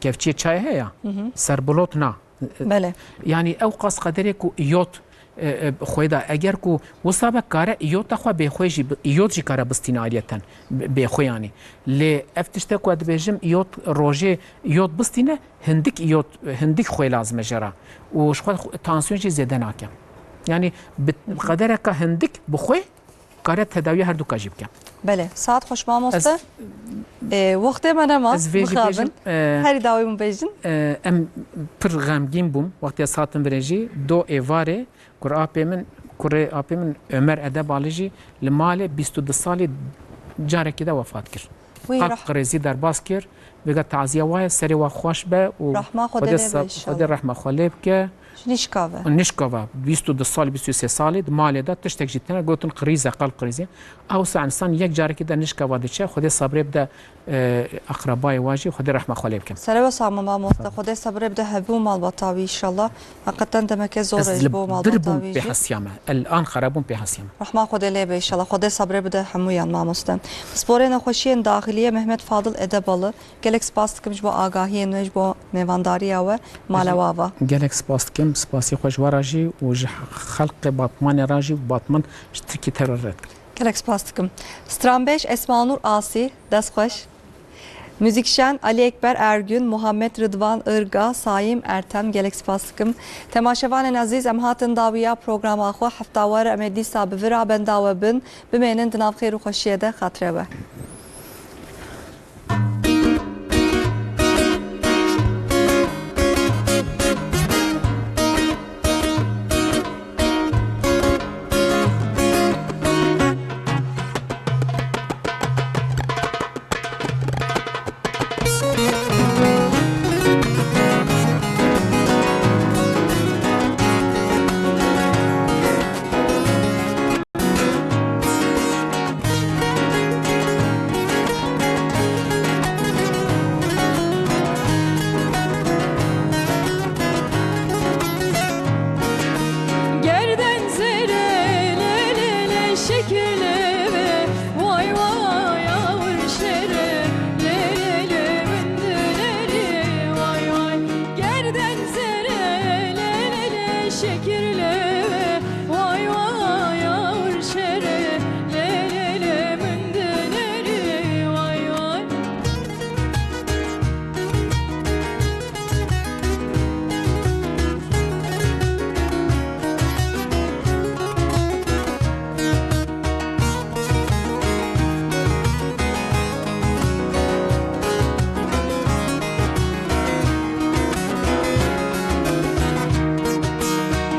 Kevçiyê çayê heye ya, serbilot na. Belê. Yanî ew qas qederê ku îyot, e, e, xwê da. Eger ku wisa be kare îyota xwe bêxwê jî bi-, îyot jî kare bistîne aliyeten b-, bêxwê yanî. Lê ev tişte ku ez dibêjim îyot rojê îyot bistîne hindik îyot, hindik xwê lazim e jê re. Û ji xwe xw-, tansiyon jî zêde nake. Yanî bi qedereka hindik bi xwê kare tedawiya her du ka jî bike. Belê, saet xweş mamoste. Ez Ê, wextê me nema, ez vê jî mixabin. Bêjim, e, Herî dawî min bêjin. E, em pir xemgîn bûm. Wextê ez hatim virê jî, do êvarê, kur apê min, kurê apê min Ömer Edebalî jî li malê bîst û du salî carekî de wefat kir. Wî Qalb reh- qirêzî derbas kir. Vêga taziya wa ye, serê wa xweş be û Rehma Xwedê Xwedê lê be sab-, înşallah. Xwedê rehma xwe lê bike. Ji nişka ve. Nişka ve, bîst û du salî, bîst û sê salî di malê de tiştek jî tine, gotin qirîz e, qalb qirîzê. Ewsa însan yek carekî de nişka ve diçe, Xwedê sabrê bide, e, eqrebayê wa jî, Xwedê rehma xwe lê bike. Serê we sax be mamoste, Xwedê sabrê bide hevî û malbata wî înşallah. Heqeten demeke zor e ji bo malbata wî jî. Ez li dir bûm pê hesiya me. El an xerabûm pê hesiya me. Rehma Xwedê lê be înşallah. Xwedê sabrê bide hemûyan mamoste. Pisporê nexweşiyên daxiliyê Mehmet Fadil Edebalı. Gelek spas dikim ji bo agahiyên we, ji bo mêvandariya we, mala we ava. Gelek spas dikim, spasî xwe ji we re jî û ji xelqê Batmanê re jî û Batman ji Tirkî teror red. Gelek spas dikim. Stranbêj Esmanur Asî, dest xweş. Muzîkşen Ali Ekber Ergün, Muhammed Ridvan Irga, Sayîm Ertem, gelek spas dikim. Temaşevanên ezîz, em hatin dawiya programa xwe. Hefta were em ê dîsa bi vira benda we bin. Bimênin di nav xêr û xweşiyê de, xatirê we. Gerden zere le le le şekile ve, vay vay ağır şere le le le, vındı le le, vay vay. Gerden zere le le le şekile ve, vay vay ağır şere le le le, vındı le le, vay vay.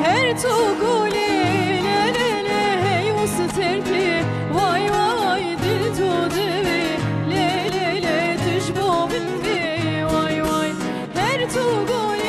Her tu gulî le le le hey usu terki, vay vay dil tu devi le le le tüj bo bindi, vay vay. Her tu gulî